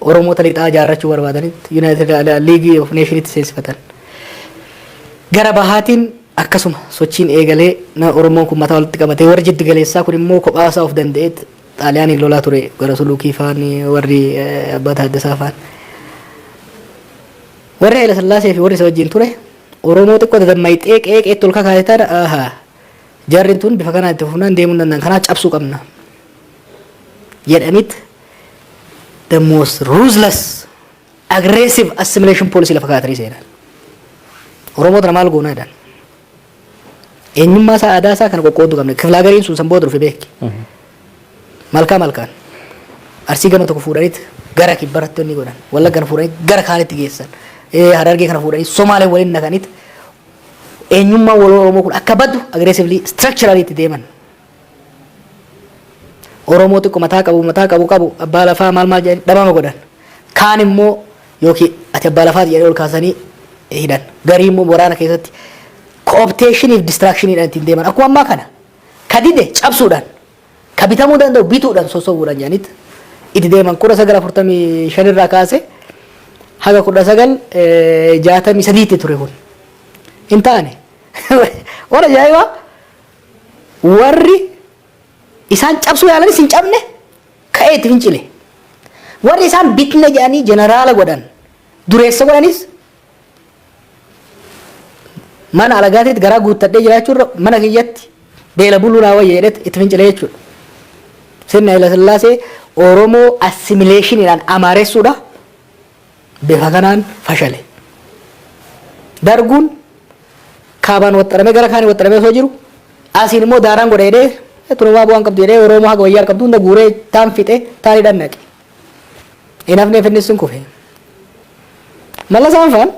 Oromoota lixaa ijaarrachuu barbaadanitti United League of Nationitti seensifatan. Gara bahaatiin akkasuma sochiin eegalee Oromoon kun mataa walitti qabatee, warri jiddu galeessaa kun immoo kophaa isaa of danda'eet Xaaliyaaniin lolaa ture, gara Suluukii faan, warri Abbaa Taaddasaa faan. Warri Haayila Sillaasee fi warri isa wajjin ture Oromoo xiqqoo dadammayxee qe'ee qe'eetti ol kakaate tana, ahaa, jarri tun bifa kanaan itti fufnaan deemuu hin danda'an, kanaaf cabsuu qabna jedhanit the most ruthless aggressive assimilation policy lafa kaa'atanii seenan. Oromoo tana maal goona jedhan. Eenyummaa isaa, aadaa isaa kana qoqqooduu qabna. Kifilaagariin sun san booda dhufe, beeki. Malkaa malkaan. Arsii gama tokko fuudhaniit gara kibbaratti inni godhan. Wallagga kana fuudhanii gara kaanitti geessan. Harargee kana fuudhanii Somaalee waliin naqaniit eenyummaa waloo Oromoo kun akka baddu aggressively structurally itti deeman. Oromoo xiqqoo mataa qabu abbaa lafaa maal maal jedhanii dhabama godhan. Kaan immoo yookiin ati abbaa lafaati jedhanii ol kaasanii hidhan. Garii immoo waraana keessatti cooptation fi distractioniidhaan ittiin deeman. Akkuma ammaa kana ka dide cabsuudhaan, ka bitamuu danda'u bituudhaan, sossobuudhaan jedhaniit itti deeman. 1945 irraa kaase haga 1963tti ture kun. Hin taane. Waan ajaa'ibaa, warri isaan cabsuu yaalanis hin cabne, ka'ee itti fincile. Warri isaan bitne jedhanii jeneraala godhan, dureessa godhanis, mana alagaatiitti garaa guuttadhee jiraachuurra mana kiyyatti beela buluu naa wayya jedhetti itti fincile jechuudha. Sirni Haayila Sillaasee Oromoo assimilationiidhaan amaaressuudha bifa kanaan fashale. Darguun kaabaan waxxaramee gara kaanii waxxaramee osoo jiru, asiin immoo daaraan godhe jedhee, tunumaa bu'aan qabdu jedhee, Oromoo haga wayyaa qabdu hunda guuree taan fixe, taan hidhan naqe. Hin hafneef, innis sun kufe. Mallasaan faan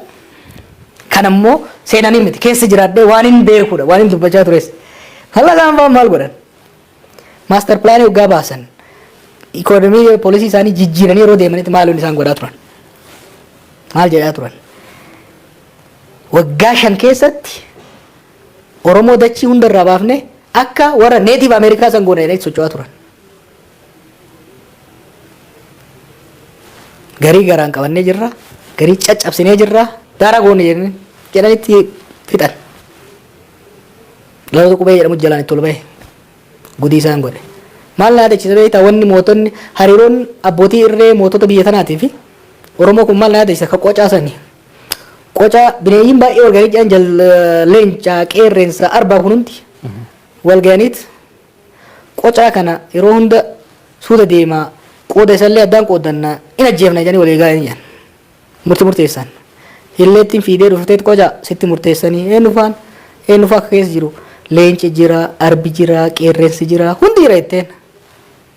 kan ammoo seenanii miti, keessa jiraadhee waan hin beekudha, waan hin dubbachaa tures. Mallasaan faan maal godhan? Master plan waggaa baasan Economy policy isaanii jijjiiranii yeroo deemanitti maal isaan godhaa turan? Maal jedhaa turan? Waggaa 5 keessatti Oromoo dachii hundarraa baafne akka warra Native Ameerikaa san goona jedhanii socho'aa turan. Garii garaan qabannee jirra, garii caccabsinee jirra, daara goone jedhanitti fixan. Dhaloota qubee jedhamu jalaan itti ol bahe. Gudii isaan godhe. Maal na yaadachiisa beektaa? Wanni mootonni, hariiroon abbootii irree mootota biyya tanaatii fi Oromoo kun maal na yaadachiisa? Ka qocaa sani. Qocaa bineeyyiin baay'ee wal gahanii jedhan, jal leencaa, qeerrensa, arbaa kun hundi wal gahaniit qocaa kana yeroo hunda suuta deemaa, qooda isallee addaan qooddanna, in ajjeefna jedhanii walii gahanii jedhan. Murti murteessan. Hilleettiin fiidee dhufteet qoca sitti murteessanii, eenyu faan eenyu faa akka keessa jiru, leenci jira, arbi jira, qeerrensi jira, hundi jira jetteen.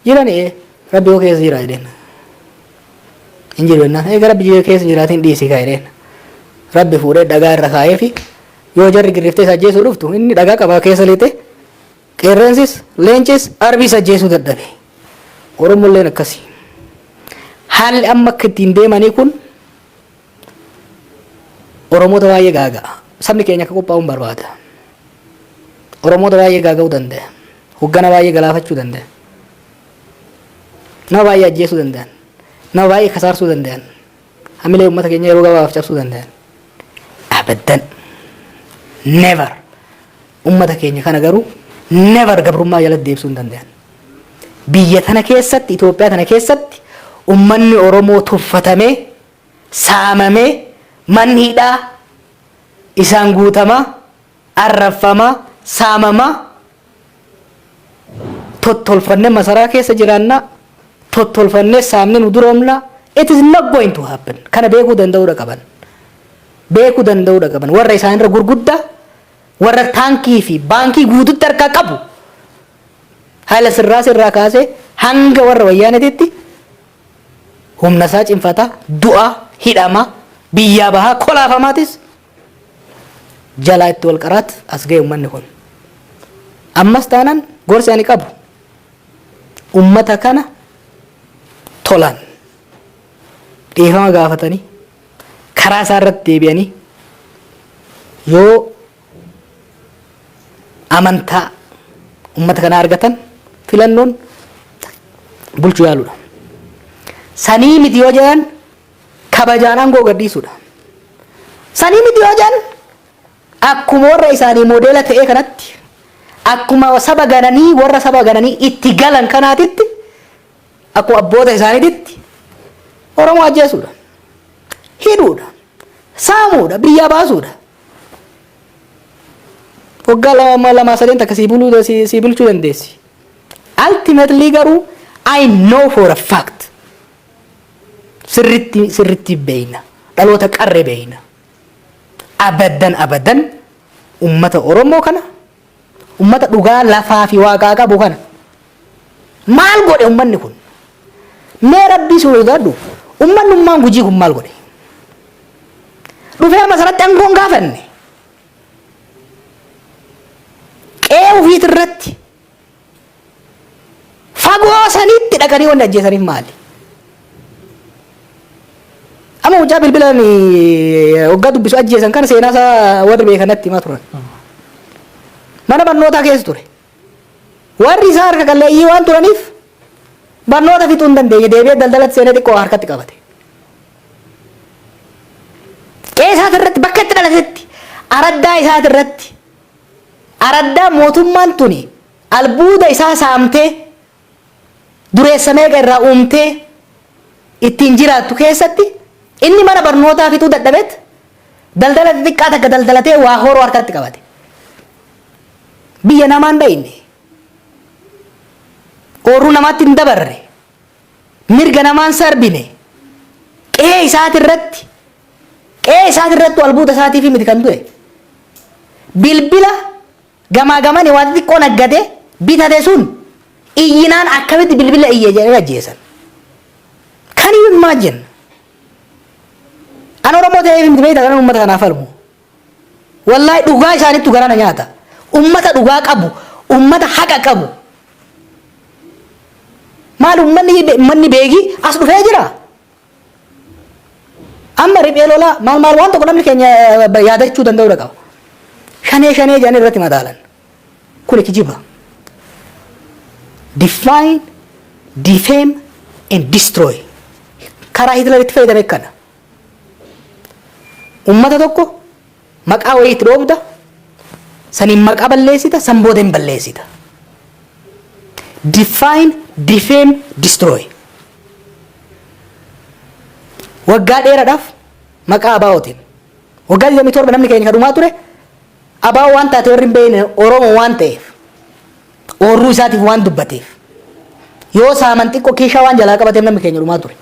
Jiran, ee rabbi yoo keessa jira jedheen. Hin jiru jennaan, eega rabbi keessa jiraatiin dhiisi kaa jedheen. Rabbi fuudhee dhagaa irra kaa'ee fi yoo jarri girriftee isa ajjeesuu dhuftu, inni dhagaa qabaa keessa lixe, qeerrensis, leencis, arbis ajjeesuu dadhabe. Oromolleen akkasi. Haalli amma akka ittiin deemanii kun Oromoota baay'ee gaaga'a. Sabni keenya akka qophaa'uun barbaada. Oromoota baay'ee gaaga'uu danda'a. Hoggana baay'ee galaafachuu danda'a. Nama baay'ee ajjeesuu danda'an. Nama baay'ee kasaarsuu danda'an. Hamilee uummata keenya yeroo gabaabaaf cabsuu danda'an. Abaddan. Never. Uummata keenya kana garuu never gabrummaa jalatti deebisuu hin danda'an. Biyya tana keessatti, Itoophiyaa tana keessatti, uummanni Oromoo tuffatamee, saamamee, manni hidhaa isaan guutamaa, arrabfamaa, saamamaa, tottolfannee masaraa keessa jiraannaa, tottolfannee saamnee nu duroomnaa. It is not going to happen. Kana beekuu danda'uudha qaban. Beekuu danda'uudha qaban. Warra isaanirra gurguddaa, warra taankii fi baankii guututti harkaa qabu, Haayila Sillaasee irraa kaasee hanga warra Wayyaanetitti humna isaa cimfataa, du'a, hidhamaa, biyyaa bahaa, kolaafamaatis jalaa itti wal qaraat as ga'e uummanni kun. Ammas taanaan gorsi ani qabu, ummata kana tolaan dhiifama gaafatanii karaa isaa irratti deebi'anii yoo amantaa ummata kanaa argatan, filannoon bulchuu yaaluudha. Sanii miti yoo jedhan, kabajaan aangoo gadhiisuudha. Sanii miti yoo jedhan, akkuma warra isaanii moodeela ta'ee kanatti, akkuma saba gananii, warra saba gananii itti galan kanaatitti, akkuma abboota isaaniititti Oromoo ajjeesuudha. Hidhuudha. Saamuudha. Biyyaa baasuudha. Waggaa 2, 2, 3 takka sii buluu sii bulchuu dandeessi. Ultimately garuu I know for a fact, sirritti sirritti beeyna. Dhaloota qarree beeyna. Abadan abadan ummata Oromoo kana, ummata dhugaa lafaa fi waaqaa qabu kana, maal godhe ummanni kun? Mee rabbii sodaadhu, ummannummaan Gujii kun maal godhe? Dhufee amma sanatti aangoon gaafanne. Qe'ee ofiit irratti fagoo sanitti dhaqanii wanni ajjeesaniif maali? Amma mucaa bilbilaan waggaa dubbisu ajjeesan kana seenaa isaa warri beekanatti himaa turan. Mana barnootaa keessa ture. Warri isaa harka qalleeyyii waan turaniif barnoota fixuu hin dandeenye, deebi'ee daldalatti seenee xiqqoo harkatti qabate. Qe'ee isaati irratti, bakka itti dhalatetti, araddaa isaati irratti, araddaa mootummaan tuni albuuda isaa saamtee dureessa meeqa irraa uumtee ittiin jiraattu keessatti, inni mana barnootaa fixuu dadhabeet daldala xixiqqaa takka daldalatee waa horoo harkatti qabate. Biyya namaan dhayne. Oorruu namaatti hin dabarre. Mirga namaan sarbine. Qe'ee isaati irratti, qe'ee isaati irratti albuuda isaatiif miti kan du'e. Bilbila gamaa gamani waan xixiqqoo naggate bitate sun iyyinaan akkamitti bilbila iyye jedhanii ajjeesan. Can you imagine? An Oromoo ta'eef miti beektaa kanan uummata kanaaf falmu. Wallaahi dhugaa isaanittu garaa na nyaata. Uummata dhugaa qabu, uummata haqa qabu. Maal ummanni beegii as dhufee jira. Amma riphee lolaa maal maal waan tokko namni keenya yaadachuu danda'uu qaba. Shanee shanee jedhanii irratti madaalan. Kuni kijiba. Define, defame and destroy. Karaa Hitler itti fayyadame kana. Ummata tokko maqaa wayii itti dhoobda, saniin maqaa balleessita, san booda hin balleessita. Define, defame, destroy. Waggaa dheeraadhaaf maqaa ABO'tiin. Waggaa 27 namni keenya kadhumaa ture ABO waan taate warri hin beekne Oromoo waan ta'eef, oorruu isaatiif waan dubbateef, yoo saaman xiqqoo kiishaa waan jalaa qabateef namni keenya dhumaa ture.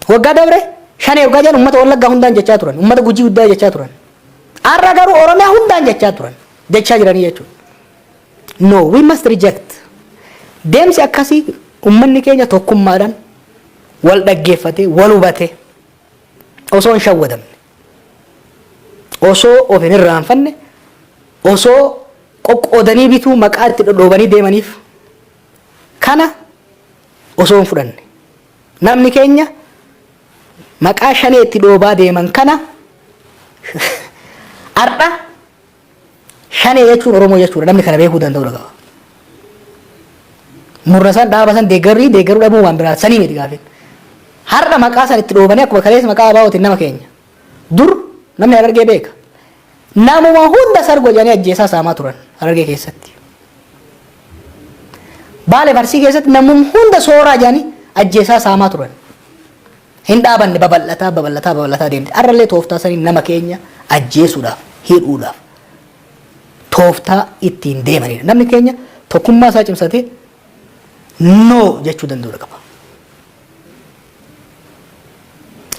Waggaa dabre shanee waggaa jedhan uummata Wallaggaa hundaan jechaa turan, uummata Gujii hundaa jechaa turan. Har'a garuu Oromiyaa hundaan jechaa turan, jechaa jiranii jechuudha. No, we must reject. Deemsi akkasii uummanni keenya tokkummaadhaan wal dhaggeeffatee, wal hubatee, osoo hin shawwadamne, osoo of hin irraanfanne, osoo qoqqoodanii bituu maqaa itti dhodhoobanii deemaniif kana osoo hin fudhanne. Namni keenya maqaa shanee itti dhoobaa deeman kana har'a shanee jechuun Oromoo jechuudha. Namni kana beekuu danda'u qaba. Murna san dhaaba san deeggarrii deeggaruu dhabuu waan biraa sanii miti gaafin. Har'a maqaa san itti dhoobanii akkuma kaleessa maqaa ABO'tiin nama keenya. Dur namni Harargee beeka. Namuma hunda sargo jedhanii ajjeesaa saamaa turan Harargee keessatti. Baale Arsii keessatti namuma hunda sooraa jedhanii ajjeesaa saamaa turan. Hin dhaabanne, babal'ataa babal'ataa babal'ataa deemte. Har'allee tooftaa sanii nama keenya ajjeesuudhaaf, hidhuudhaaf tooftaa ittiin deemanidha. Namni keenya tokkummaa isaa cimsatee no jechuu danda'uu qaba.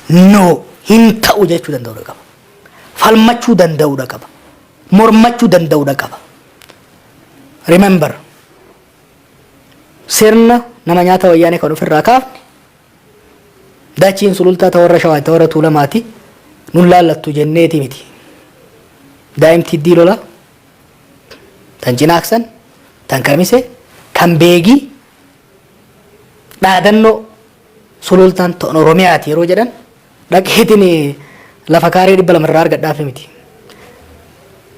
No, hin ta'u jechuu danda'uu qaba. Falmachuu danda'uu qaba. Mormachuu danda'uu qaba. Remember, sirna nama nyaata Wayyaanee kan ofirraa kaafne, dachiin Sulultaa ta warra Shawaa, ta warra Tuulamaati, nun laallattu jenneeti miti. Daa'imti hiddii lolaa tan Cinaaksan, tan Kamise, kan Beegii dhaadannoo Sulultaan ton Oromiyaati yeroo jedhan dhaqeetiin lafa kaaree 200 irraa argadhaaf miti.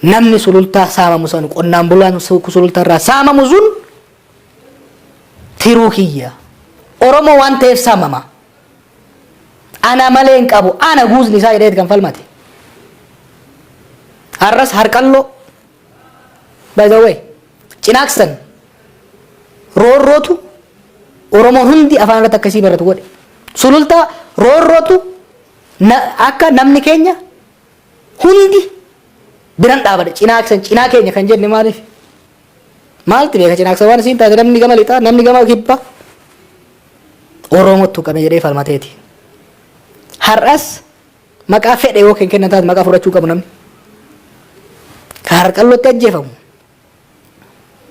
Namni Sulultaa saamamu san, qonnaan bulaan Sulultaa irraa saamamu sun tiruu kiyya. Oromoo waan ta'eef saamama. Ana malee hin qabu. Ana guuzni isaa jedheeti kan falmate. Har'as Harqalloo, by the way, Cinaaksan roorrootu Oromoon hundi afaan irratti akkasii baratu godhe. Sulultaa roorrootu akka namni keenya hundi biran dhaabate. Cinaaksan cinaa keenya kan jenne maaliif? Maalti beeka Cinaaksan waan isiin taate? Namni gama lixaa, namni gama kibbaa Oromottu qabe jedhee falmateeti. Har'as maqaa fedhe yoo kennan taate maqaa fudhachuu qabu namni. Ka Harqallootti ajjeefamu,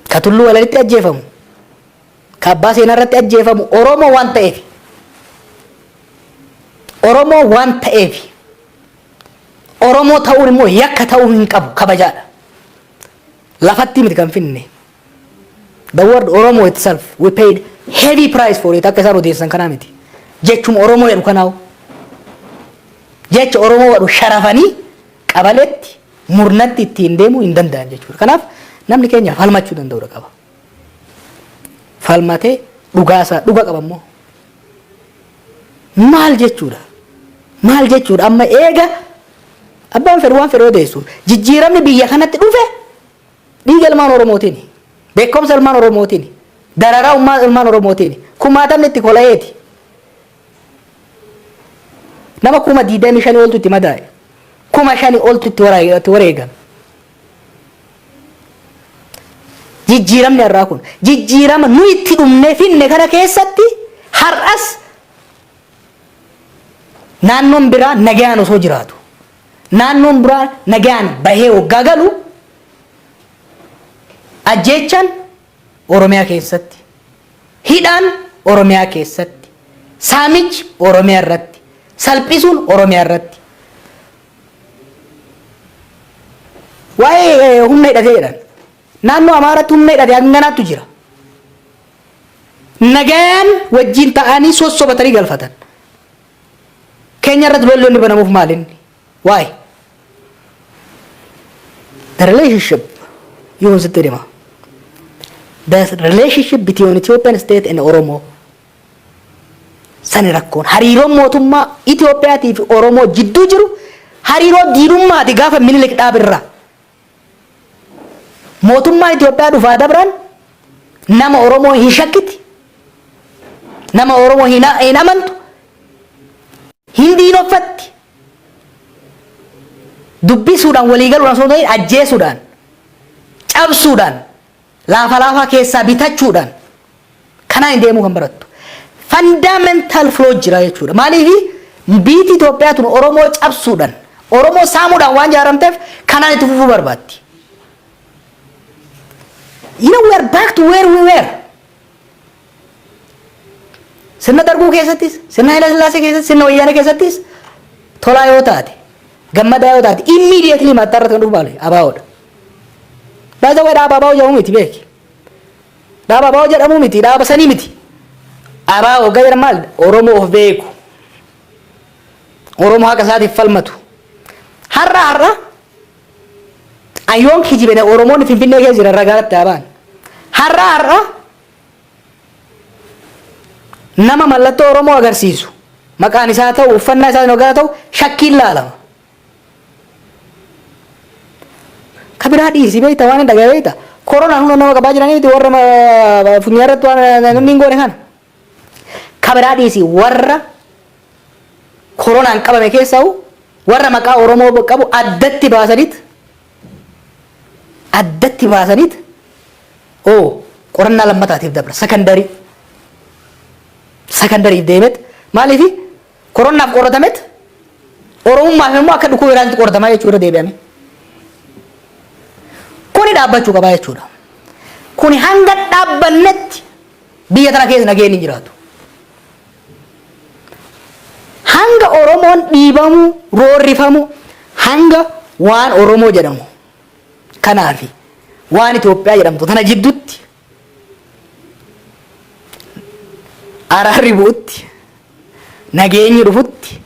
ka Tulluu Walalitti ajjeefamu, ka Abbaa Seenaa irratti ajjeefamu Oromoo waan ta'eef. Oromoo waan ta'eef. Oromoo ta'uun immoo yakka ta'uu hin qabu, kabajaadha. Lafatti miti kan finne. The word Oromo itself, we paid heavy price for it. Akka isaan odeessan kanaa miti. Jechuma Oromoo jedhu kanaawu. Jecha Oromoo jedhu sharafanii qabaletti murnatti ittiin deemuu hin danda'an jechuudha. Kanaaf namni keenya falmachuu danda'uu qaba. Falmatee dhugaasaa dhuga qaba immoo. Maal jechuudha? Maal jechuudha? Amma eega abbaan fedhu waan fedhu odeessu, jijjiiramni biyya kanatti dhufe dhiiga ilmaan Oromootiin, beekumsa ilmaan Oromootiin, dararaa ilmaan Oromootiin, kumaatamni itti kola'eeti. Nama 25,000 oltu itti madaa'e. 5,000 oltu itti wareegame. Jijjiiramni har'aa kun jijjiirama nu itti dhumnee finne. Kana keessatti har'as naannoon biraa nagaan osoo jiraatu, naannoon biraa nagaan bahee waggaa galu, ajjeechaan Oromiyaa keessatti, hidhaan Oromiyaa keessatti, saamichi Oromiyaa irratti, salphisuun Oromiyaa irratti. Waa'ee humna hidhatee jedhan, naannoo Amaaraatti humna hidhatee hanganaatu jira. Nagayaan wajjin ta'anii sossobatanii galfatan. Keenya irratti lolli inni banamuuf maal inni? Why? The relationship, yoon sitti hima. The relationship between Ethiopian state and Oromo sani rakkoon. Hariiroon mootummaa Itoophiyaatii fi Oromoo jidduu jiru hariiroo diinummaati gaafa Minilik dhaabirraa. Mootummaan Itoophiyaa dhufaa dabran nama Oromoo hin shakkiti. Nama Oromoo hin amantu. Hin diinoffatti. Dubbisuudhaan, waliigaluudhaan osoo hin ta'in, ajjeesuudhaan, cabsuudhaan, laafa laafaa keessaa bitachuudhaan kanaan hin deemuu kan barattu. Fundamental flaw jira jechuudha. Maaliif? Biyyi Itoophiyaa tun Oromoo cabsuudhaan, Oromoo saamuudhaan waan ijaaramteef kanaan itti fufuu barbaaddi. We are back to where we were. Sirna Darguu keessattis, sirna Haila Sillaasee keessattis, sirna Wayyaanee keessattis, Tolaa yoo taate, Gammadaa yoo taate, immediately mataa irratti kan dhufu maali? ABOdha. Baay'ee wayi dhaaba ABO jedhamu miti, beeki. Dhaaba ABO jedhamu miti, dhaaba sanii miti. ABO waggaa jedhan maal? Oromoo of beeku. Oromoo haqa isaatiif falmatu. Har'a har'a ayyoon kijibene Oromoonni Finfinnee keessa jiran ragaatti haa ba'an. Har'a har'a nama mallattoo Oromoo agarsiisu, maqaan isaa ta'u, uffannaa isaa hoggaa ta'u, shakkiin laalama. Ka biraa dhiisi, beekta, waan hin dhagaye beekta. Koronaan hunda nama qabaa jiranii miti, warra funyaan irratti waan namni hin goone kana. Ka biraa dhiisi, warra koronaan qabame keessaa warra maqaa Oromoo qabu addatti baasaniit oo qorannaa lammataatiif dabra, secondaryf deemet. Maaliifi? Koronaaf qoratamet, Oromummaaf immoo akka dhukkuba biraatti qoratamaa jechuudha deebi'ame. Kuni dhaabbachuu qabaa jechuudha. Kuni hanga dhaabbannetti biyya tana keessa nageenyi hin jiraatu. Hanga Oromoon dhiibamu, roorrifamu, hanga waan Oromoo jedhamu kanaafi waan Itoophiyaa jedhamtu tana jidduutti araarri bu'utti, nageenyi dhufutti,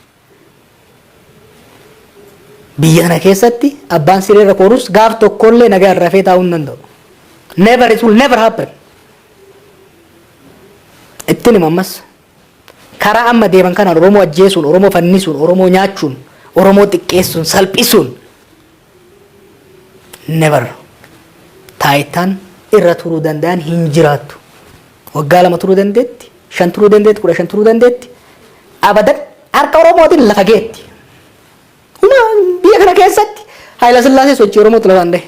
biyya kana keessatti abbaan siree irra koorus gaaf tokkollee nagaa irra rafee taa'uu hin danda'u. Never, it will never happen. Ittiin hima ammas. Karaa amma deeman kanaan Oromoo ajjeesuun, Oromoo fannisuun, Oromoo nyaachuun, Oromoo xiqqeessuun, salphisuun, never taayitaan irra turuu danda'an hin jiraattu. Waggaa 2 turuu dandeetti, 5 turuu dandeetti, 15 turuu dandeetti. Abadan harka Oromootiin lafa geetti. Huma biyya kana keessatti Haayila Sillaasee sochii Oromootu lafaan dhahe.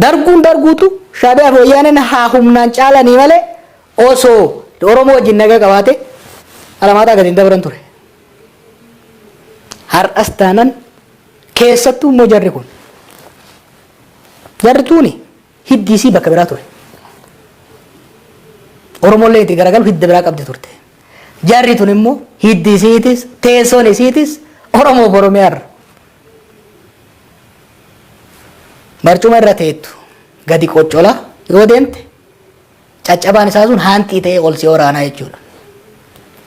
Darguun darguutu, Shaabiyaa fi Wayyaaneen haa humnaan caalanii malee, osoo Oromoo wajjin nagaa qabaate Alamaaxaa gadi hin dabran ture. Har'as taanan, keessattuu immoo jarri kun, jarri tuuni hiddi isii bakka biraa ture. Oromollee itti garagalu hidda biraa qabdi turte. Jarri tun immoo hiddi isiitis teessoon isiitis Oromoo fi Oromiyaarra. Barcuma irra teettu gadi qoccola yoo deemte, caccabaan isaa sun haanxii ta'ee ol si waraanaa jechuudha.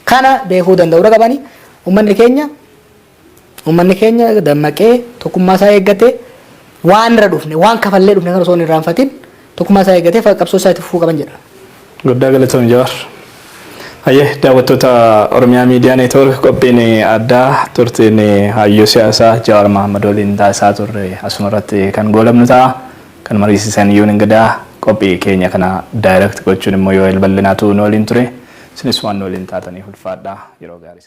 Kana beekuu danda'uudha qabani. Uummanni keenya dammaqee, tokkummaa isaa eeggatee, waan irra dhufne, waan kafallee dhufne kana osoo hin irraanfatin, tokkummaa isaa eeggatee qabsoo isaa itti fufuu qaban jedha. Guddaa galatoom, Jawaar. Hayyee, daawwattoota Oromiyaa Miidiyaa Neetwoork, qophiin addaa turtiin hayyuu siyaasaa Jawaar Mahammad waliin taasisaa turre asuma irratti kan goolabnu ta'a. Kan mariisisan Yuun Ingidaa, qophii keenya kana direct gochuun immoo yoo bal'inaatu nu waliin ture. Isinis waan nu waliin taataniif ulfaadhaa, yeroo gaarii.